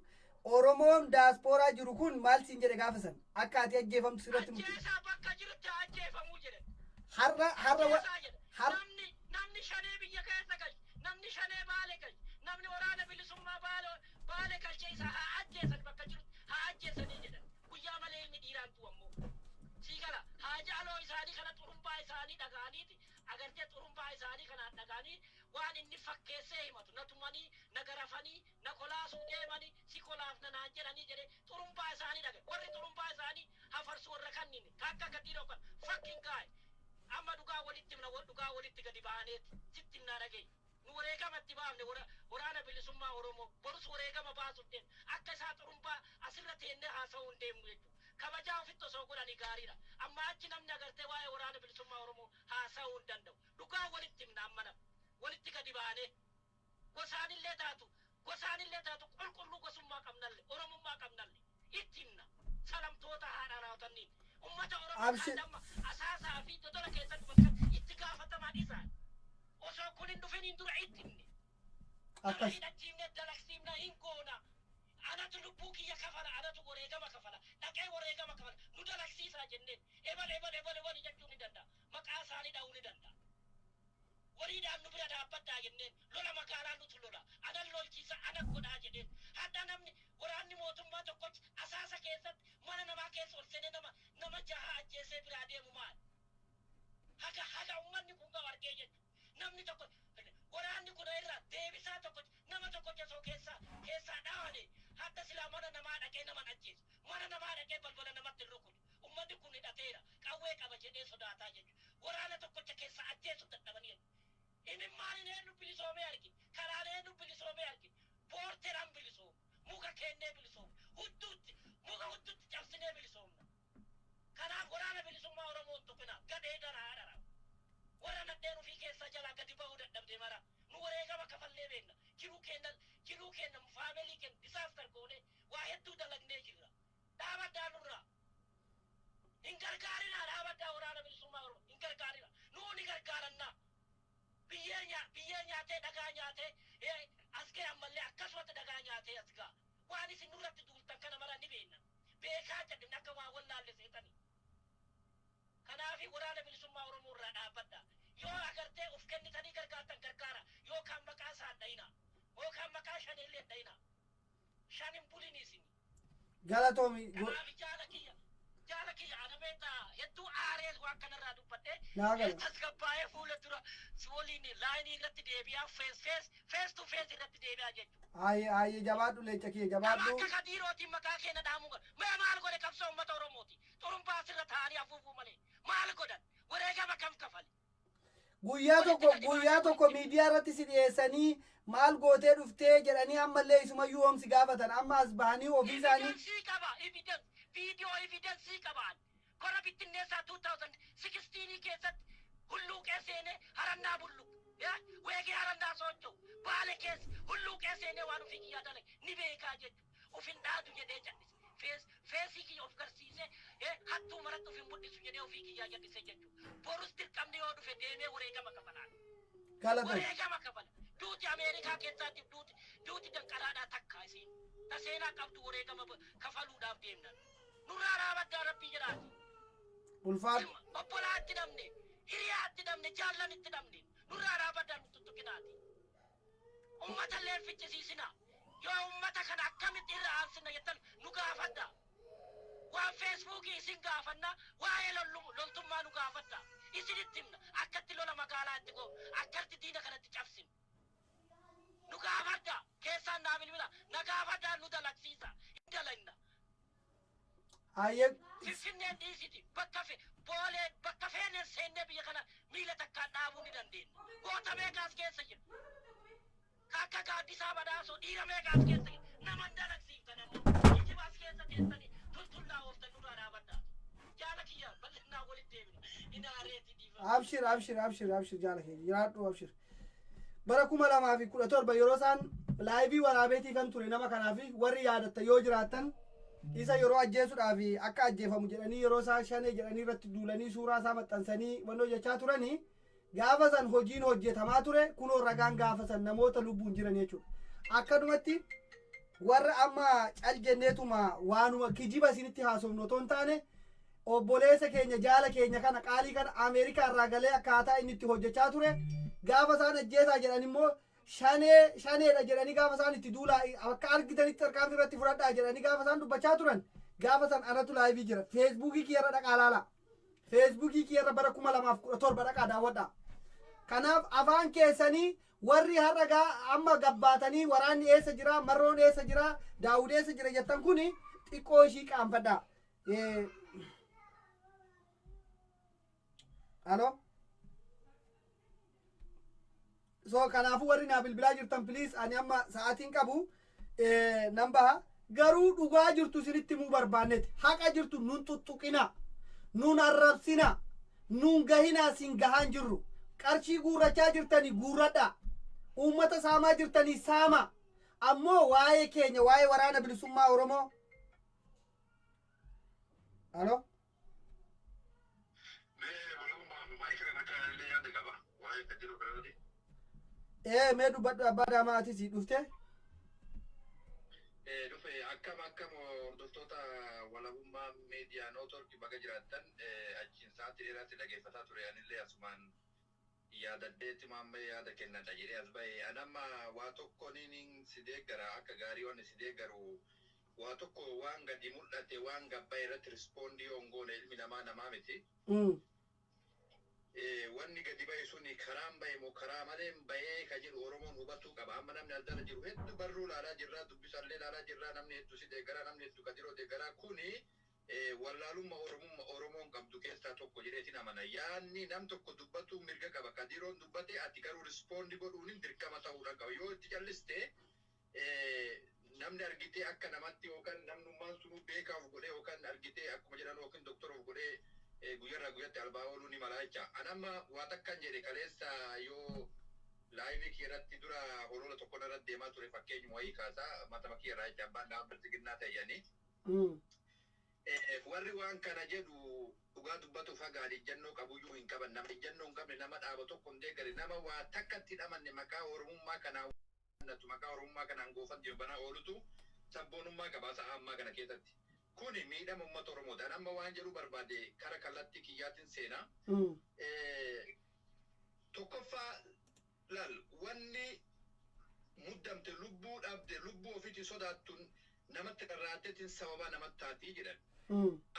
Oromoon daaspooraa jiru kun maal siin jedhe gaafa san akka ati ajjeefamtu sirratti murte? Ajjeesaa, bakka jirutti haa ajjeefamuu jedhe. Har'a Ajjeesaa jedhe. Namni shanee biyya keessa galche, namni shanee Baale galche, namni waraana bilisummaa Baale galche isa haa ajjeesan, bakka jirutti haa ajjeesanii jedhan. Guyyaa malee ilmi dhiiraan du'u ammoo. Sii gala? Haa jaaloo isaanii kana xurumbaa isaanii dhaga'aniiti agartee, xurumbaa isaanii kanaan dhaga'anii waan inni fakkeessee himatu, na tumanii, na garafanii, na kolaasuu deemanii, si kolaafna naan jedhanii jedhee xurumbaa isaanii dhagaye. Warri xurumbaa isaanii hafarsu warra kanniin ka akka gadi dhookan fucking guy. Amma dhugaa walitti himna, dhugaa walitti gadi baaneeti sitti himnaa, dhagaye. Nu wareegama itti baafne waraana bilisummaa Oromoo, borus wareegama baasuuf deemna. Akka isaa xurumbaa asirra teennee haasa'uu hin deemnu jechuudha. Kabajaa ofitti osoo godhanii gaariidha. Amma achi namni agartee waa'ee waraana bilisummaa Oromoo haasa'uu hin danda'u. Dhugaa walitti himna amma nama. Walitti gadi baanee. Gosaanillee taatu, gosaanillee taatu, qulqulluu gosummaa qabnalle, Oromummaa qabnalle itti himna. Salamtoota haadha raawwatanniin. Ummata Oromoo kan amma asaasaa fi dodola keessatti bakka itti gaafataman isaan. Osoo kun hin dhufiniin dura itti himne. Nama hidhachiifne dalagsiifna, hin goona. Anatu lubbuu kiyya kafala, anatu wareegama kafala, dhaqee wareegama kafala, nu dalagsiisaa jenneen. Ebal ebal ebal ebal jechuu ni danda'a. Maqaa isaanii dha'uu ni danda'a. Waliidhaan nu bira dhaabbadhaa jenneen, lola magaalaa nutu lola. Anan lolchiisa, ana godhaa jedheen. Hadha namni waraanni mootummaa tokkochi asaasa keessatti mana namaa keessa ol seenee nama jaha ajjeesee biraa deemu maal? Haga uummanni kun gahu argee jechuudha. Namni tokko waraanni kun irraa deebisaa tokko nama tokko osoo keessaa dhawane, hadda silaa mana namaa dhaqee nama ajjeesu. Mana namaa dhaqee balbala namatti hin rukutu. Uummanni kun hidhateera, qawwee qaba jedhee sodaataa jechuudha. Waraana tokkocha keessaa ajjeesu dadhabanii. Imimmaan eenyu bilisoomee argine? Karaan eenyu bilisoomee argine? Boorteeraan bilisoomne. Muka kennee bilisoomne. Hudduutti muka hudduutti cabsinee bilisoomna. Kanaaf waraana bilisummaa Oromoo hin tuqina. Gadhee daraa dara. Warra nadheen ofii keessaa jalaa gadi ba'uu dadhabde mara. Nu wareegama kafallee beekna. Jiruu kenna, family kenna disaster goone waa hedduu dalagnee jirra. Dhaabaddaa nurraa. Hin gargaarina, dhaabaddaa, waraana bilisummaa Oromoo hin gargaarina. Nuu ni gargaarannaa. Biyyee nyaatee, dhagaa nyaatee as ga'e, ammallee akkasumatti dhagaa nyaatee as ga'a. Waan isin nurratti duultan kana mara ni beekna. Beekaa jedhin akka waa wallaalle seetanii. Kanaafi waraana bilisummaa Oromoo irraa dhaabbadha. Yoo agartee of kennitanii gargaartan gargaara. Yookaan maqaa isaan dhayina. Yookaan maqaa shanillee dhayina. 5 hin bulin isin. Galatoomi. Kanaaf jaala kiyya, jaala kiyya, ana beektaa, hedduu aaree waan kanarraa dubbadhe. Naa gala. Tasgabbaa'ee fuula dura si waliin line irratti deebi'aa, face to face irratti deebi'aa jechuudha. Hayyee, hayyee, jabaadhu, leenca kiyya. Nama jabaadhu. Akka Kadiirootiin maqaa keenya dhaamuu godha. Mee maal godhe qabsoo uummata Oromooti? Xurumbaa asirra taa'anii afuufuu malee maal godhan? Wareegama kam kafale? Guyyaa tokko miidiyaa irratti si dhiyeessanii maal gootee dhuftee jedhanii ammallee isumayyuu oomsi gaafatan, amma as bahanii ofii isaanii. Evidence qaba, evidence, viidiyoo evidence qabaan. Kora bittinneessaa 2016 keessatti Hulluuqee seenee, Harannaa Bulluq. Weegee Harannaa socho'u. Baale keessa Hulluuqee seenee waan ofii kiyyaa dalage ni beekaa jechuudha. Of hin dhaatu jedhee jal'ise. Face kiyya of garsiisee hattuu maratti of hin mul'isu jedhee ofii kiyyaa jal'ise jechuudha. Borus dirqamni yoo dhufe deemee wareegama kafalaan. Galatoomi. Wareegama kafala. Duuti Ameerikaa keessaatti duuti danqaraadhaa takka isiin. Ta seenaa qabdu wareegama kafaluudhaaf deemnan. Nurraa raabaddaa, Rabbii jedhaati. Ulfaadhu. Obbolaatti dhabne, hiriyaatti dhabne, jaallanitti dhabne. Nurraa raabaddaa, nu tuttuqinaati. Ummata illee hin ficcisiisina. Yoo ummata kana akkamitti irra aansina jettan nu gaafadha. Waan Facebookii isin gaafanna, waa'ee loltummaa nu gaafadha. Isinitti himna akkatti lola magaalaa itti goonu, akkatti diina kanatti cabsinu. Nu gaafadha, keessaan naa bilbila, na gaafadha, nu dalagsiisa. Hin dalagna. Hayyee. Finfinneen dhiisiti, bakka fe Boolee, bakka feeneen seennee biyya kana miila takkaan dhaabuu ni dandeenya. Goota meeqaas keessa jira. Ka akka Gaaddisaa Badhaasoo dhiira meeqaas keessa jira. Nama hin dalagsiiftan ammoo. Kijibaas keessa teessanii tultullaa ooftan, nurraa dhaabadhaa. Jaala kiyya, bal'innaa walitti deebina. Inaareeti dhiifama. Abshir, abshir, abshir, abshir, jaala keenya jiraadhu, abshir. Bara 2017 yeroo isaan live waraabeetiifan ture nama kanaaf, warri yaadatta yoo jiraattan, isa yeroo ajjeesuudhaaf akka ajjeefamu jedhanii, yeroo isaan Shanee jedhanii irratti duulanii suuraa isaa maxxansanii wannoo jechaa turanii, gaafa san hojiin hojjetamaa ture kunoo ragaan gaafa san namoota lubbuun jiran jechuudha. Akkanumatti warra amma cal jenneetuma waanuma kijiba isinitti haasofnu otoo hin taane, obboleessa keenya, jaala keenya kana, qaalii kana, Ameerikaa irraa galee akkaataa inni itti hojjechaa ture, gaafa isaan ajjeesaa jedhan immoo Shanee, Shaneedha jedhanii gaafa isaan itti duulaa, akka argitanitti tarkaanfii irratti fudhadhaa jedhanii gaafa isaan dubbachaa turan, gaafa san anatu live jira. Facebookii kiyyarra dhaqaa laala. Facebookii kiyyarra bara 2017 dhaqaa daawwadhaa. Kanaaf afaan keessanii warri har'a gaa amma gabbaatanii waraanni eessa jira, Marroon eessa jira, Daawud eessa jira jettan kuni xiqqoo ishii qaanfadhaa. Alo. So kanaafuu warri naa bilbilaa jirtan, please, ani amma sa'aatiin qabu nan baha. Garuu dhugaa jirtu isinitti himuu barbaanneeti. Haqa jirtu nun tuttuqinaa. Nun arrabsinaa. Nun gahinaa, sin gahaan jirru. Qarshii guurrachaa jirtanii guurradhaa. Uummata saamaa jirtanii saamaa. Ammoo waa'ee keenya, waa'ee Waraana Bilisummaa Oromoo. Alo. Mee walummaa maayikii irratti illee yaada qaba. Waa'ee Kadiroo kanarratti. Mee dubbadhu, abbaa daamaa, atis dhufte. Dhufe. Akkam akkam, hordoftoota Walabummaa Miidiyaa Network, baga jiraattan. Achiin sa'aatii dheeraatti dhageeffataa ture, anillee asumaan yaadadheetti maammee yaada kennadha jedhee as bahe. An amma waa tokko niin si deeggara, akka gaarii waan si deeggaru waa tokko, waan gadi mul'ate, waan gabbaa'e irratti respond yoo hin goone ilmi namaa namaa miti. Wanni gadi bahe suni karaan bahe moo karaa malee bahee ka jedhu Oromoon hubatuu qaba. Amma namni as jiru hedduu barruu laalaa jirra, dubbisallee laalaa jirra, namni hedduu si deeggaraa, namni hedduu Kadiroo deeggaraa. Kuni wallaalummaa Oromummaa Oromoon qabdu keessaa tokko jedheetiin amana. Yaanni nam tokko dubbatu mirga qaba. Kadiroon dubbate, ati garuu respond godhuun dirqama ta'uudha qaba. Yoo itti calliste namni argitee akka namatti yookaan namnummaan sunuu beekaa of godhee yookaan argitee akkuma jedhan yookiin doktora of godhee guyyaarraa guyyatti albaa ooluu ni mala jecha. An amma waa takkan jedhe, kaleessa yoo live kee irratti dura holola tokko irratti deemaa ture, fakkeenyuma wayii kaasaa matama kee irraa jecha, abbaan dhaaba Bilxiginnaa ta'e jedhanii. Warri waan kana jedhu dhugaa dubbatuuf hagaan ejjannoo qabuyyuu hin qaban. Nama ejjannoo hin qabne, nama dhaaba tokko hin deeggare, nama waa takkatti hidhamanne, maqaa Oromummaa kanaan maqaa Oromummaa kanaan goofan banaa oolutu sabboonummaa qaba sa'a ammaa kana keessatti. Kuni miidhama uummata Oromooti. An amma waan jedhu barbaade kara kallattii kiyyaatiin seenaa. Tokkoffaa laal, wanni muddamte, lubbuu dhabde, lubbuu ofiitii sodaattuun Namatti rarraateetiin sababa namatti taatii jedhan.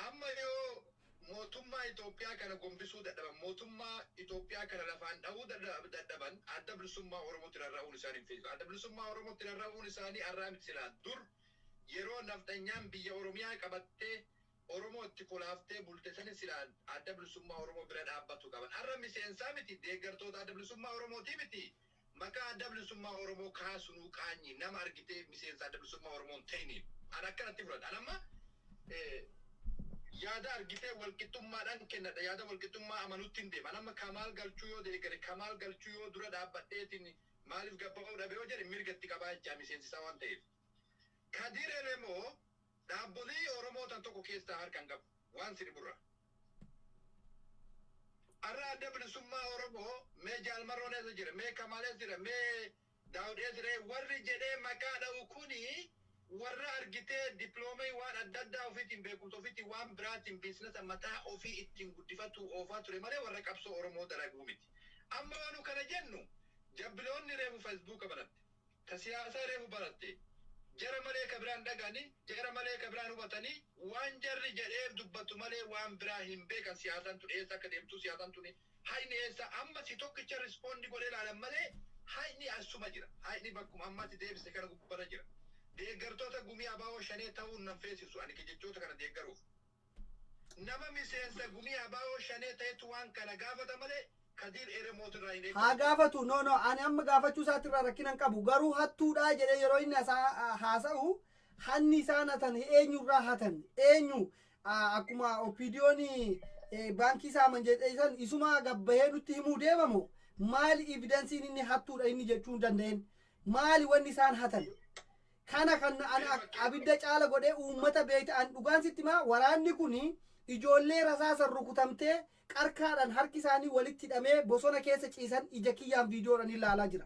Amma yoo mootummaa Itoophiyaa kana gombisuu dadhaban, mootummaa Itoophiyaa kana lafaan dha'uu dadhaban, Adda Bilisummaa Oromootti rarra'uun isaanii hin feesisu. Adda Bilisummaa Oromootti rarra'uun isaanii har'aa miti, silaa dur yeroo nafxanyaan biyya Oromiyaa qabattee Oromoo itti kolaaftee bulte sani silaa Adda Bilisummaa Oromoo bira dhaabbatu qaban. Har'a miseensaa miti, deeggartoota Adda Bilisummaa Oromootii miti. Maqaa Adda Bilisummaa Oromoo kaasunuu qaanyi nama argitee miseensa Adda Bilisummaa Oromoo hin ta'iniif. An akkanatti fudhadha. An amma yaada argitee walqixxummaadhaan kennadha. Yaada walqixxummaa amanutti hin deema. An amma Kamaal Galchuu yoo deeggare, Kamaal Galchuu yoo dura dhaabbadheetiin maaliif gabba'uu dhabe yoo jedhe, mirga itti qabaa jechaa, miseensi isaa waan ta'eef. Kadir Elemoo dhaabbolee Oromoo tan tokko keessaa harka hin qabu. Waan si dhiburra. Har'a Adda Bilisummaa Oromoo mee Jaalmarroon eessa jira, mee Kamaal eessa jira, mee Daawud eessa jira warri jedhee maqaa dha'u kuni warra argitee diploomii waan adda addaa ofiitiin, beekumsa ofiitiin, waan biraatiin business mataa ofii ittiin guddifatu oofaa ture malee warra qabsoo Oromoo dalaguu miti. Amma waanu kana jennu, jabbiloonni reefu Facebooka banatte, ta siyaasaa reefu baratte, jara malee ka biraan dhaga'anii, jara malee ka biraan hubatanii, waan jarri jedheef dubbatu malee waan biraa hin beekan. Siyaasaan tun eessa akka deemtu, siyaasaan tun hayni eessa, amma si tokkicha respond godhee ilaalan malee hayni asuma jira. Hayni bakkuma ammatti deebise kana gubbarra jira. Deeggartoota gumii abaa'oo shanee ta'uun nan feesisu ani jechoota kana deeggaruuf. Nama miseensa gumii abaa'oo shanee ta'etu waan kana gaafata malee Kadiir Eremoot irraa hin Haa gaafatu. No, no, ani amma gaafachuu isaatirraa rakkina hin qabu. Garuu hattuudhaa jedhee yeroo inni haasa'u, hanni isaan hatan eenyurraa hatan, eenyu akkuma OPDOn baankii saaman jedhee san isuma gabbahee nutti himuu deemamu, maali evidenceiin inni hattuudha inni jechuu hin danda'in? Maali wanni isaan hatan? Kana kan an abidda caala godhee uummata beekta, an dhugaan sitti himaa, waraanni kun ijoollee rasaasan rukutamtee qarkaadhaan harki isaanii walitti hidhamee bosona keessa ciisan ija kiyyaan viidiyoodhaan ilaalaa jira.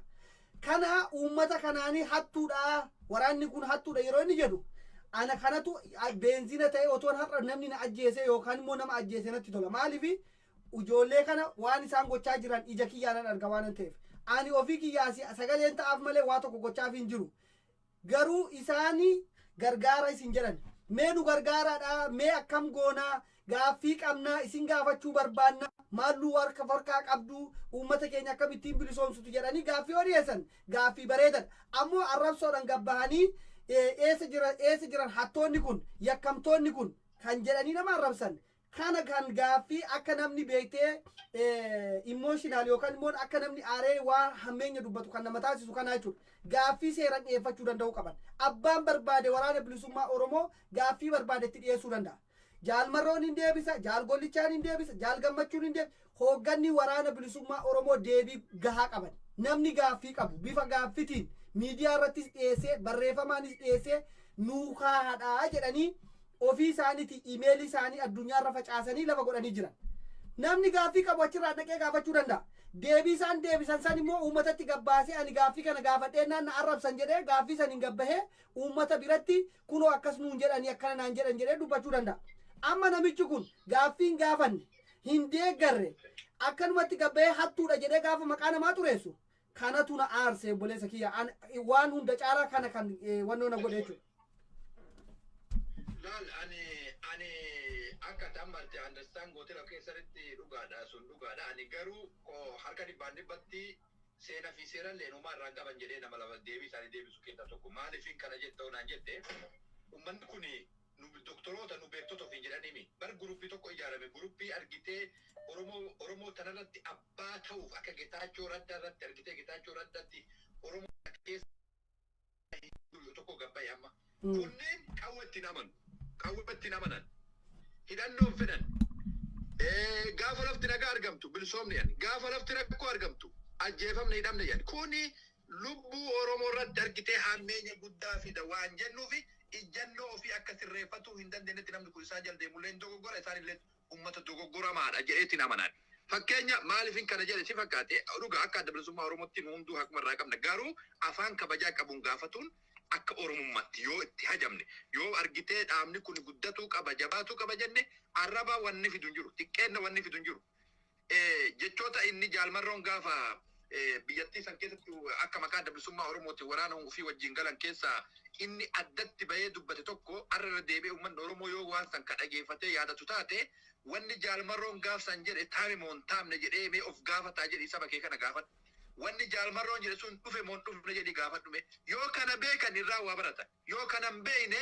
Kana uummata kanaanii hattuudha, waraanni kun hattuudha yeroo inni jedhu, ana kanatu beenzina ta'e. Otoon har'a namni na ajjeese yookaan immoo nama ajjeese natti tola. Maaliif? Ijoollee kana waan isaan gochaa jiran ija kiyyaanan arga waan ta'eef. Ani ofii kiyyaasi sagaleen ta'aaf malee waa tokko gochaaf hin jiru. Garuu isaanii gargaara isin jedhan. Mee nu gargaaraadha, mee akkam goonaa, gaaffii qabnaa, isin gaafachuu barbaanna, maalluu harka farkaa qabdu, uummata keenya akkamittiin bilisoomsitu jedhanii gaaffii yoo dhiyeessan gaaffii bareedadha. Ammoo arrabsoodhaan gabbahanii eessa jiran, eessa jiran hattoonni kun, yakkamtoonni kun kan jedhanii nama arrabsan kana kan gaaffii akka namni beektee emotional yookaan immoo akka namni aaree waan hammeenya dubbatu kan nama taasisu kana jechuudha. Gaaffii seeraan dhiyeeffachuu danda'uu qaban. Abbaan barbaade Waraana Bilisummaa Oromoo gaaffii barbaade itti dhiyeessuu danda'a. Jaalmarroon hin deebisa, Jaal Gollichaan hin deebisa, Jaal Gammachuun hin deebisa. Hoogganni Waraana Bilisummaa Oromoo deebii gahaa qaban. Namni gaaffii qabu bifa gaaffitiin miidiyaa irrattis dhiyeessee, barreeffamaanis dhiyeessee, nuu kaahadhaa jedhanii ofii isaaniiti imeelii isaanii addunyaarra facaasanii lafa godhanii jiran. Namni gaaffii qabu achirraa dhaqee gaafachuu danda'a. Deebii isaan deebisan san immoo uummatatti gabbaasee, ani gaaffii kana gaafadhee naan na arrabsan jedhee gaaffii san hin gabbahee uummata biratti kunoo akkas nuun jedhanii, akkana naan jedhan jedhee dubbachuu danda'a. Amma namichi kun gaaffii hin gaafanne, hin deeggarre, akkanumatti gabbahee hattuudha jedhee gaafa maqaa namaa xureessu kanatu na aarse, obboleessa kiyya. Waan hunda caalaa kana kan wannoo na godhe jechuudha. Laal, ani akka tammarte understand gootee lafa keessatti dhugaadha, sun dhugaadha. Ani garuu harka dhibbaan dhibbatti seena fi seeraan leenumaa irraan qaban jedhee nama lama deebii isaanii deebisu keessaa tokko. Maaliifin kana jette naan jette, uummanni kun nu doktoroota, nu beektota ofiin jedhaniimi bar groupii tokko ijaarame, groupii argitee Oromoo tanarratti abbaa ta'uuf akka Getaachoo Raddaa irratti argitee, Getaachoo Raddaatti Oromoo keessa tokko gabbaa'e amma. Kunneen qawwa ittiin amanu. Qawwa ittiin amanan. Hidhannoon fedhan. Gaafa lafti nagaa argamtu bilisoomne jedhan. Gaafa lafti rakkoo argamtu ajjeefamne, hidhamne jedhan. Kuni lubbuu Oromoo irratti argitee hammeenya guddaa fida waan jennuufi ijjannoo ofii akka sirreeffatuu hin dandeenyetti namni kun isaan jala deemullee hin dogoggora, isaan illee uummata dogoggoramaadha jedheetiin amanan. Fakkeenya maaliifin kana jedhe si fakkaate, dhuga akka Adda Bilisummaa Oromootti nu hunduu haquma irraa qabna, garuu afaan kabajaa qabuun gaafatuun akka Oromummaatti yoo itti hajamne, yoo argitee dhaabni kun guddatuu qaba, jabaatuu qaba jenne, arraba wanni fidu hin jiru, xiqqeenna wanni fidu hin jiru. Jechoota inni Jaalmarroon gaafa Biyyattii san keessatti akka maqaa Adda Bilisummaa Oromootiin waraana ofii wajjin galan keessaa inni addatti bahee dubbate tokko har'a irra deebi'ee uummanni Oromoo yoo waan san ka dhageeffatee yaadatu taate, wanni Jaalmarroon gaaf san jedhe taame moo hin taamne jedhee mee of gaafataa jedhii saba kee kana gaafadhu. Wanni Jaalmarroon jedhe sun dhufe moo hin dhufne jedhii gaafadhu mee. Yoo kana beekan irraa waa baratan. Yoo kana hin beekne,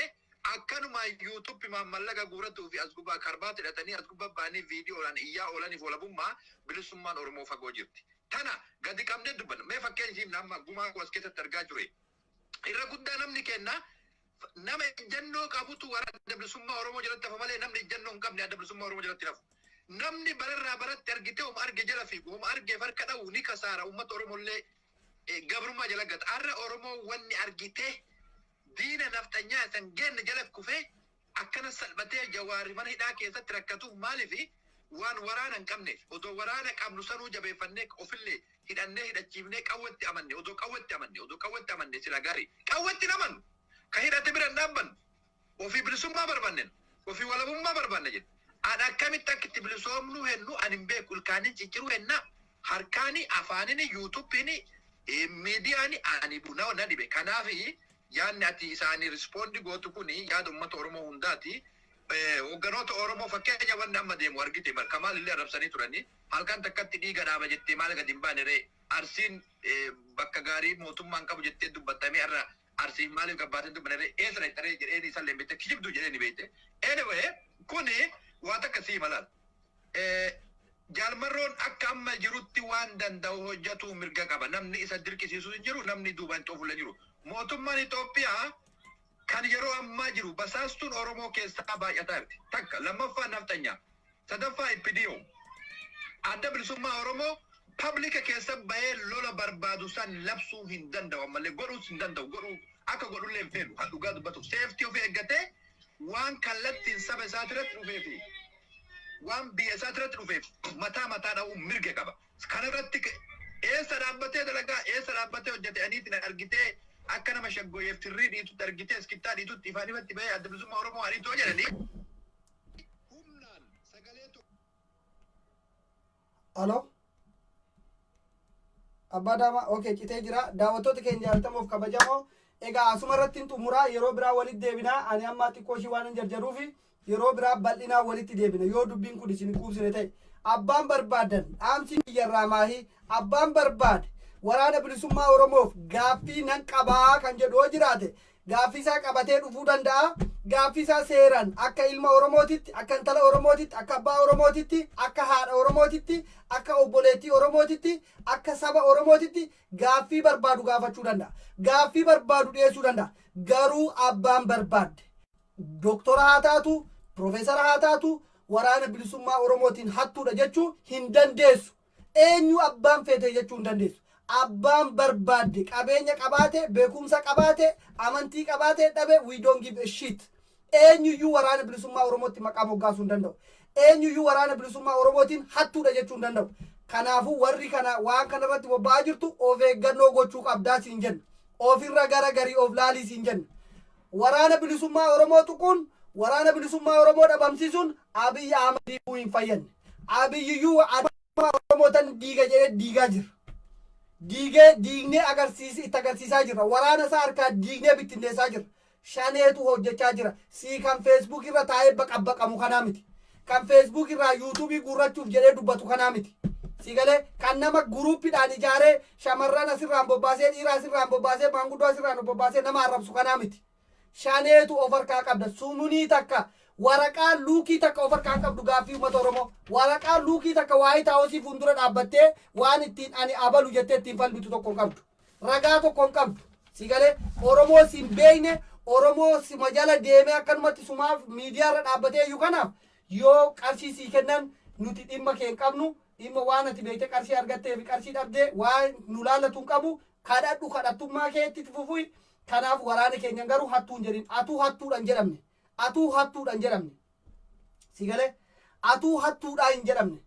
akkanuma YouTube mallaqa guuratuu fi as gubbaa karbaat hidhatanii as gubbaa ba'anii viidiyoodhaan iyyaa oolaniif walabummaa bilisummaan Oromoo fagoo jirti. Tana gadi qabnee dubbanna. Mee fakkeenya isiin amma gumaa koo as keessatti argaa ture. Irra guddaa namni kenna, nama ejjennoo qabutu waraana Adda Bilisummaa Oromoo jalatti hafa malee namni ejjennoo hin qabne Adda Bilisummaa Oromoo jalatti hafu. Namni bararraa baratti argitee homa arge jala fiigu, homa argeef harka dha'u ni kasaara, uummata Oromoo illee gabrummaa jala gata. Har'a Oromoo wanni argitee diina nafxanyaa isan geenne jala kufee akkana salphatee Jawaarri mana hidhaa keessatti rakkatuuf maaliifi? Waan waraana hin qabneef. Odoo waraana qabnu sanuu jabeeffannee, ofillee hidhannee, hidhachiifnee, qawwetti amanne, odoo qawwetti amanne, odoo qawwetti amanne sila gaarii. Qawwetti hin amannu. Ka hidhate bira hin dhaabbannu. Ofii bilisummaa barbaanne, ofii walabummaa barbaanne jedhe. An akkamitti akka itti bilisoomnuu hennu ani hin beeku. Ilkaaniin cicciruu henna, harkaani, afaanini, YouTubeini, miidiyaani ani na dhibe. Kanaafi yaadni ati isaanii respond gootu kuni yaada uummata Oromoo hundaati. Hoogganoota Oromoo fakkeenya wanni amma deemu argite bar Kamaal illee arrabsanii turanii, halkan takkatti dhiiga dhaaba jettee maal gadi hin baane ree? Arsiin bakka gaarii mootummaan qabu jettee dubbattamee, har'a Arsiif maaliif gabbaatee dubbanne ree? Eessa dhaqxe ree jedheeni isallee beekte, kijibduu jedheeni beekte. Anyway, kuni waa takka sii malaal. Jaalmarroon akka amma jirutti waan danda'u hojjetuu mirga qaba. Namni isa dirqisiisu hin jiru, namni duuba hin xoofulle jiru. Mootummaan Itoophiyaa kan yeroo ammaa jiru basaastuun Oromoo keessaa baay'ataa jirti. Takka lammaffaa nafxanyaa. Sadaffaa IPDO. Adda Bilisummaa Oromoo public keessa bahee lola barbaadu san labsuu hin danda'u, ammallee godhuus hin danda'u, godhuu akka godhullee hin feenu. Kan dhugaa dubbatuuf safety ofii eeggatee waan kallattiin saba isaatirratti dhufee fi waan biyya isaatirratti dhufeef mataa mataa dha'uu mirga qaba. Kanarratti eessa dhaabbatee dalagaa, eessa dhaabbatee hojjete? Aniitiin argitee akka nama shaggooyeef tirrii dhiitutti argitee, iskittaa dhiitutti ifaan ifatti bahee Adda Bilisummaa Oromoo ariitoo jedhanii humnaan sagalee tokko. Alo. Abbaa Daamaa, okay, citee jira. Daawwattoota keenya jaalatamuuf kabajamoo. Egaa asuma irratti hin xumuraa, yeroo biraa walitti deebinaa. Ani amma xiqqoo ishii waan hin jarjaruufi yeroo biraa bal'inaa walitti deebina yoo dubbiin kun isin hin quubsine ta'e. Abbaan barbaadan dhaamsi biyyarraa maahii abbaan barbaade Waraana Bilisummaa Oromoof gaaffii nan qabaa kan jedhu yoo jiraate, gaaffii isaa qabatee dhufuu danda'a. Gaaffii isaa seeraan akka ilma Oromootitti, akka intala Oromootitti, akka abbaa Oromootitti, akka haadha Oromootitti, akka obboleettii Oromootitti, akka saba Oromootitti gaaffii barbaadu gaafachuu danda'a. Gaaffii barbaadu dhiyeessuu danda'a. Garuu abbaan barbaadde doktora haa taatu, piroofeesara haa taatu, Waraana Bilisummaa Oromootiin hattuudha jechuu hin dandeessu. Eenyu abbaan feete jechuu hin dandeessu. Abbaan barbaadde qabeenya qabaate, beekumsa qabaate, amantii qabaate dhabe, we don't give a shit. Eenyuyyuu Waraana Bilisummaa Oromootti maqaa moggaasuu hin danda'u. Eenyuyyuu Waraana Bilisummaa Oromootiin hattuudha jechuu hin danda'u. Kanaafuu warri kana waan kanarratti bobba'aa jirtu of eeggannoo gochuu qabdaa siin jenna. Ofirra gara garii of laalii siin jenna. Waraana Bilisummaa Oromoo tuquun, Waraana Bilisummaa Oromoo dhabamsiisuun Abiy Ahmadiifuu hin fayyadne. Abiyyiyyuu Oromoo tan diiga jedhee diigaa jira. Diigee diignee agarsiisi itti agarsiisaa jirra. Waraana isaa harkaa diignee bittinneessaa jirra. Shaneetu hojjechaa jira. Sii kan Facebook irra taa'ee baqabbaqamu kanaa miti. Kan Facebook irraa YouTubeii guurrachuuf jedhee dubbatu kanaa miti. Si galee kan nama guruuppiidhaan ijaaree shamarran asirraan bobbaasee, dhiira asirraan bobbaasee, maanguddoo asirraan bobbaasee nama arrabsu kanaa miti. Shaneetu of harkaa qabda. Sumunii takka, waraqaa luukii takka of harkaa hin qabdu gaaffii uummata Oromoo. Waraqaa luukii takka waa'ee taa'osii fuuldura dhaabbattee waan ittiin ani abalu jettee ittiin falmitu tokko hin qabdu. Ragaa tokko hin qabdu. Si galee Oromoo si hin beekne, Oromoo sima jala deemee akkanumatti sumaaf miidiyaa irra dhaabbatee iyyuu, kanaaf yoo qarshii sii kennan nuti dhimma kee hin qabnu. Dhimma waan ati beektee qarshii argattee fi qarshii dhabdee waan nu laallatu hin qabu. Kadhadhu, kadhattummaa keetti itti fufuyi. Kanaaf waraana keenyan garuu hattuu hin jedhin. Atuu hattuudha hin jedhamne. Atuu hattuudha hin jedhamne. Si galee atuu hattuudhaa hin jedhamne.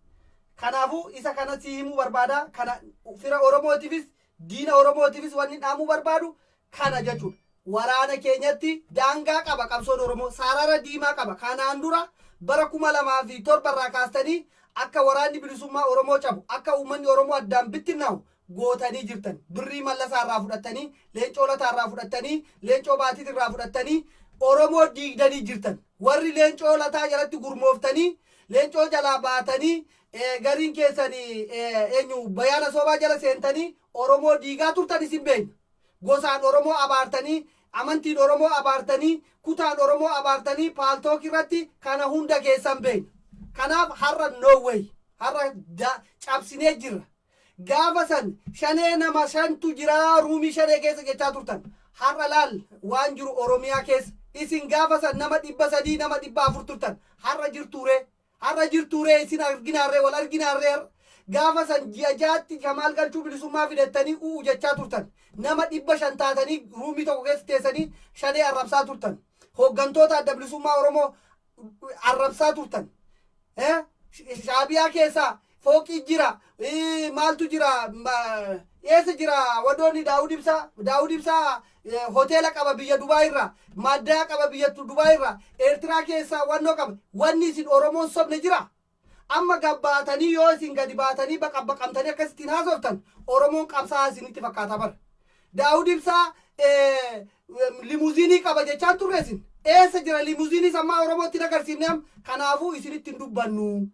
Kanaafuu isa kana si himuu barbaada. Kana fira Oromootiifis diina Oromootiifis wanni dhaamuu barbaadu kana jechuudha. Waraana keenyatti daangaa qaba qabsoon Oromoo. Sarara diimaa qaba. Kanaan dura bara 2007 irraa kaastanii akka Waraanni Bilisummaa Oromoo cabu, akka uummanni Oromoo addaan bittinnaa'u gootanii jirtan. Birrii Mallasaa irraa fudhattanii, Leencoo Lataa irraa fudhattanii, Leencoo Baatiit irraa fudhattanii Oromoo diigdanii jirtan. Warri Leencoo Lataa jalatti gurmooftanii, Leencoo jalaa baatanii, gariin keessan eenyu Bayaana Soobaa jala seentanii Oromoo diigaa turtan isin beekna. Gosaan Oromoo abaartanii, amantiin Oromoo abaartanii, kutaan Oromoo abaartanii Paltalk irratti kana hunda keessan beekna. Kanaaf har'a no way. Har'a cabsinee jirra. Gaafa san shanee nama shantu jira roomii shanee keessa jechaa turtan. Har'a laal waan jiru Oromiyaa keessa. Isin gaafa san nama 300, nama 400 turtan. Har'a jirtuuree. Har'a jirtuuree, isin arginaarree, wal arginaarree har'a. Gaafa san ji'a 6tti Kamaal Galchuu bilisummaa fidattanii u'u jechaa turtan. Nama 500 taatanii roomii tokko keessa teessanii shanee arrabsaa turtan. Hooggantoota Adda Bilisummaa Oromoo arrabsaa turtan. Shaabiyaa keessaa fooqii jira, maaltu jira, eessa jira wadoonni Daawud Ibsaa? Daawud Ibsaa hoteela qaba biyya Dubaay irraa, maaddayaa qaba biyya Dubaay irraa, Eertiraa keessaa wannoo qaba. Wanni isin Oromoon sobne jira. Amma gabbaatanii yoo isin gadi baatanii baqabbaqamtanii akkasittiin haasoftan, Oromoon qabsaa'aa isinitti fakkaata bara. Daawud Ibsaa limuuziinii qaba jechaan turre isin. Eessa jira limuuziinii sammaa Oromootti hin agarsiifne amma? Kanaafuu isinitti hin dubbannu.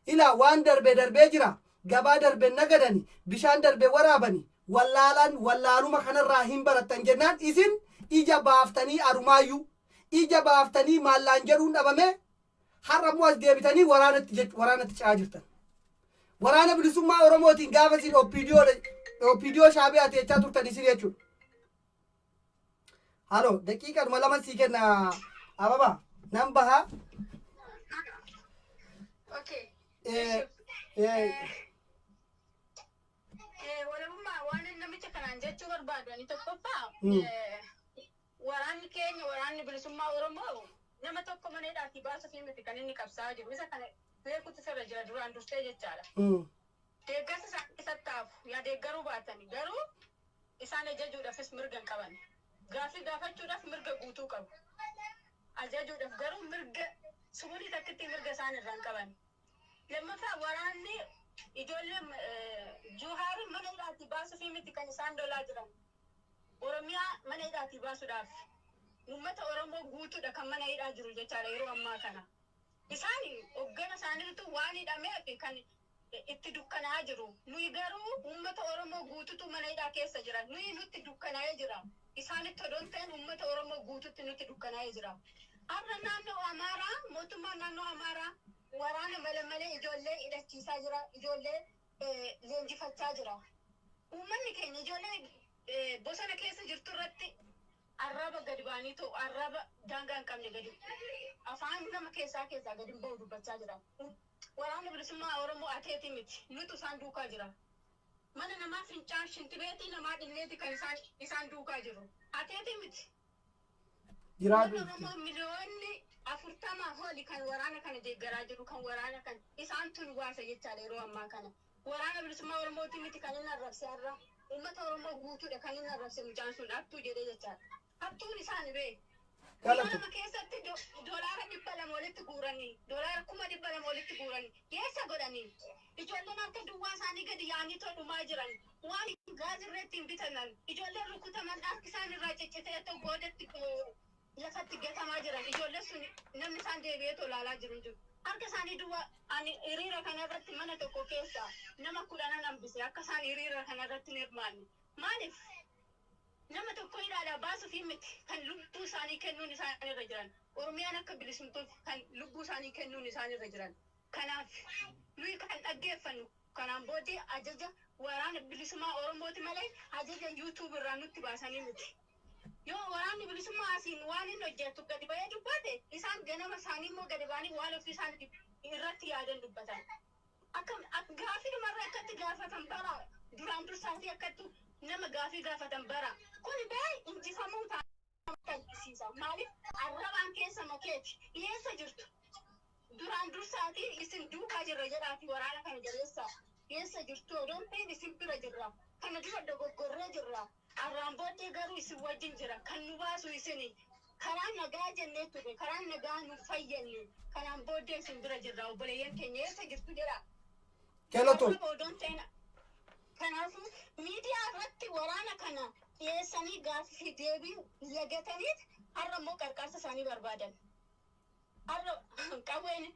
Ilaa, waan darbee darbee jira. Gabaa darbe nagadani, bishaan darbe waraabani, wallaalaan wallaaluma kanarraa hin barattan jennaan isin ija baaftanii arumaayyuu ija baaftanii maallaan jedhuun dhabame. Har'a immoo as deebitanii waraanatti ce'aa jirtan. Waraana Bilisummaa Oromootiin gaafa isin OPDO OPDO Shaabiyaa jechaa turtan isin jechuudha. Halo, daqiiqadhuma 2 sii kenna, Ababa, nan baha. Okay. Walabummaa, waan namicha kanaan jechuu barbaadu ani tokkoffaa, waraanni keenya, Waraanni Bilisummaa Oromoo, nama tokko mana hidhaatii baasuuf miti kan inni qabsaa'aa jiru. Isa kana beekutu sirra jira duraan dursee jechaadha. Deeggarsa isaan keessatti hafu yaa deeggaruu baatani, garuu isaan ajajuudhaafis mirga hin qaban. Gaaffii gaafachuudhaaf mirga guutuu qabu. Ajajuudhaaf garuu mirga sumulii takkitti mirga isaan irraa hin qaban. Lammaffaa, waraanni ijoollee Juhaari mana hidhaatii baasuuf miti kan isaan lolaa jiran. Oromiyaa mana hidhaatii baasuudhaaf uummata Oromoo guutuudha kan mana hidhaa jiru jechaadha yeroo ammaa kana. Isaan hoggana isaaniitu waan hidhameef kan itti dukkanaa'aa jiru. Nuyi garuu uummata Oromoo guututu mana hidhaa keessa jira. Nuyi nutti dukkanaa'ee jira. Isaanitti odoo hin ta'in uummata Oromoo guututti nutti dukkanaa'ee jira. Har'a naannoo Amaaraa, mootummaan naannoo Amaaraa waraana mala malee ijoollee hidhachiisaa jira. Ijoollee leenjifachaa jira. Uummanni keenya ijoollee bosona keessa jirtu irratti arraba gadi ba'anii ta'u, arraba daangaa hin qabne gadi afaan nama keessaa keessaa gadi hin ba'u dubbachaa jira. Waraanni Bilisummaa Oromoo ateetii miti. Nutu isaan duukaa jira. Mana namaa fincaan shintibeetii namaa dhilleeti kan isaan duukaa jiru. Ateetii miti. Jiraadhu. Uummanni Oromoo miliyoonni 40 oli kan waraana kana deeggaraa jiru, kan waraana kan isaan tun baasa jechaadha yeroo ammaa kana. Waraana Bilisummaa Oromootii miti kan inni arrabse har'a. Uummata Oromoo guutuudha kan inni arrabse mucaan sun hattuu jedhee jechaadha. Hattuun isaan bee. Guyyaa Galatu. 2 keessatti $200,000 walitti guuranii, $200,000 walitti guuranii, eessa godhanii? Ijoolleen harka duwwaa isaanii gadi yaa'anii todhumaa jiran. Waan gaazirra ittiin bitaman. Ijoolleen rukutaman, harki isaan irraa ciccitee too boodatti lafatti gatamaa jiran. Ijoolleen sun namni isaan deebi'ee too ilaalaa jiru hin jiru. Harka isaanii duwwaa. Ani hiriira kanarratti mana tokko keessa nama 10n hambise akka isaan hiriira kanarratti hin hirmaanne. Maaliif? Nama tokko hidhaadhaa baasuuf miti kan lubbuu isaanii kennuun isaan irra jiran. Oromiyaan akka bilisumtuuf kan lubbuu isaanii kennuun isaan irra jiran. Kanaaf nuyi kan dhaggeeffannu kanaan booddee ajaja Waraana Bilisummaa Oromooti malee ajaja YouTube irraa nutti baasanii miti. Yoo Waraanni Bilisummaa asiin waan inni hojjetu gadi ba'ee dubbate, isaan ganama isaanii immoo gadi ba'anii waan ofii isaanii irratti yaadan dubbatan. Akka gaafii dhumarra akkatti gaafatan bara, duraan dursaatii akkatti nama gaafii gaafatan bara. Kuni bee injifamuu ta'a. Maaliif arrabaan keessa makeeti eessa jirtu? Duraan dursaatii isin duukaa jirra jedhaati waraana kana jabeessaa. Eessa jirtu odoon ta'in isin bira jirra. Kana dura dogoggorree jirra. Arraan booddee garuu isin wajjin jira. Kan nu baasu isini. Karaa nagaa jennee turre. Karaan nagaa nu fayyanne. Kanaan booddee isin bira jirra. Obboleeyyan keenya, eessa jirtu jedha. Galatoom. Arraba odoon ta'in Kanaafuu miidiyaa irratti waraana kana dhiyeessanii gaaffii deebii lagataniit har'a immoo qarqaarsa isaanii barbaadan. Har'a qawween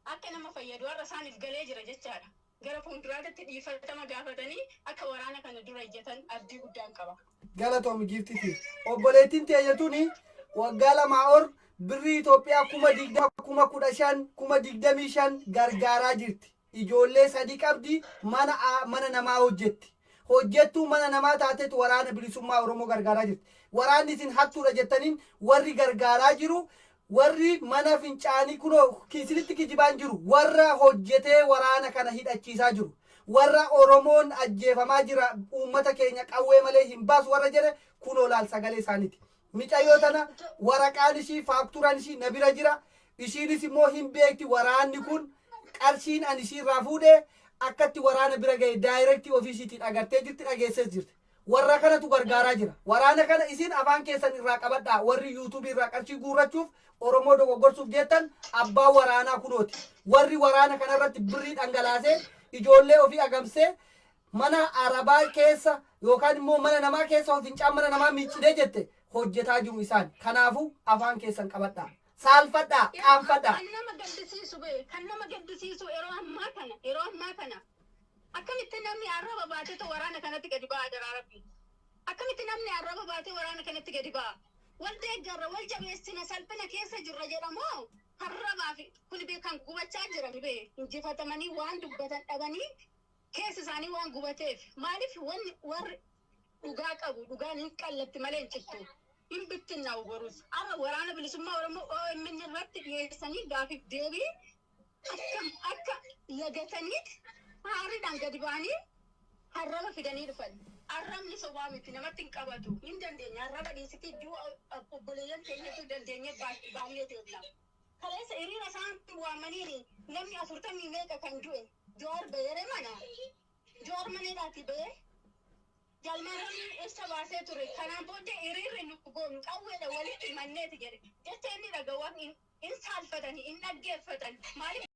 akka nama fayyadu har'a isaaniif galee jira jechaadha. Gara fuulduraatti dhiifatama gaafatanii akka waraana kana dura ijjatan abdii guddaan qaba. Galatoomi, giiftiti. Obboleettiin teenya tuni waggaa 2 ol birrii Itoophiyaa 20,000, 15,000, 25,000 gargaaraa jirti. Ijoollee sadi qabdi, mana namaa hojjetti. Hojjettuu mana namaa taatetu Waraana Bilisummaa Oromoo gargaaraa jirti. Waraanni isin hattuudha jettaniin warri gargaaraa jiru, warri mana fincaanii kunoo isinitti kijibaan jiru, warra hojjetee waraana kana hidhachiisaa jiru. Warra Oromoon ajjeefamaa jira, uummata keenya qawwee malee hin baasu warra jedhe kunoo laal sagalee isaaniiti. Micayyoo tana waraqaan ishii, faakturaan ishii na bira jira. Ishiinis immoo hin beekti, waraanni kun qarshiin ani ishiirraa fuudhee akkatti waraana bira ga'e direct ofii ishiitiin agartee jirti, dhageessees jirti. Warra kanatu gargaaraa jira. Waraana kana isin afaan keessan irraa qabadhaa, warri YouTubeii irraa qarshii guurrachuuf Oromoo dogoggorsuuf jettan, abbaa waraanaa kunooti. Warri waraana kanarratti birrii dhangalaasee, ijoollee ofii agamsee, mana arabaa keessa yookaan immoo mana namaa keessa fincaan mana namaa miiccinee jette hojjetaa jiru isaan. Kanaafuu afaan keessan qabadhaa. Saalfadhaa, qaanfadhaa. Kan nama gaddisiisu bee, kan nama gaddisiisu yeroo ammaa kana akkamitti namni arraba baatetu waraana kanatti gadi ba'a daraa rabbi. Akkamitti namni arraba baatee waraana kanatti gadi ba'a? Wal deeggarra, wal jabeessina, salphina keessa jirra jedhamoo arrabaa fi kun bee kan gubachaa jiran bee injifatamanii waan dubbatan dhabanii keessa isaanii waan gubateef. Maaliif wanni warri dhugaa qabu dhugaan hin qallatti malee hin cittu. Hin bittinnaa'u borus. Amma Waraana Bilisummaa Oromoo OMN irratti dhiyeessanii gaafiif deebii akkam akka lagataniit haariidhaan gadi ba'anii arraba fidanii dhufan. Arrabni sobaa miti, namatti hin qabatu. Hin dandeenya. Arraba dhiisitii du'a obboleeyyan keenyatu dandeenye baay'ee teenya. Kaleessa hiriira isaan waamaniini namni afurtamii meeqa kan du'e, Jawaar ba'eere mana. Jawaar maneedhaati ba'ee. Jalmarroon ibsa baasee ture. Kanaan booddee hiriirri nu goonu qawweedha walitti manneeti jedhe. Jecha inni dhaga'u hin saalfatanii, hin dhaggeeffatan. Maaliif?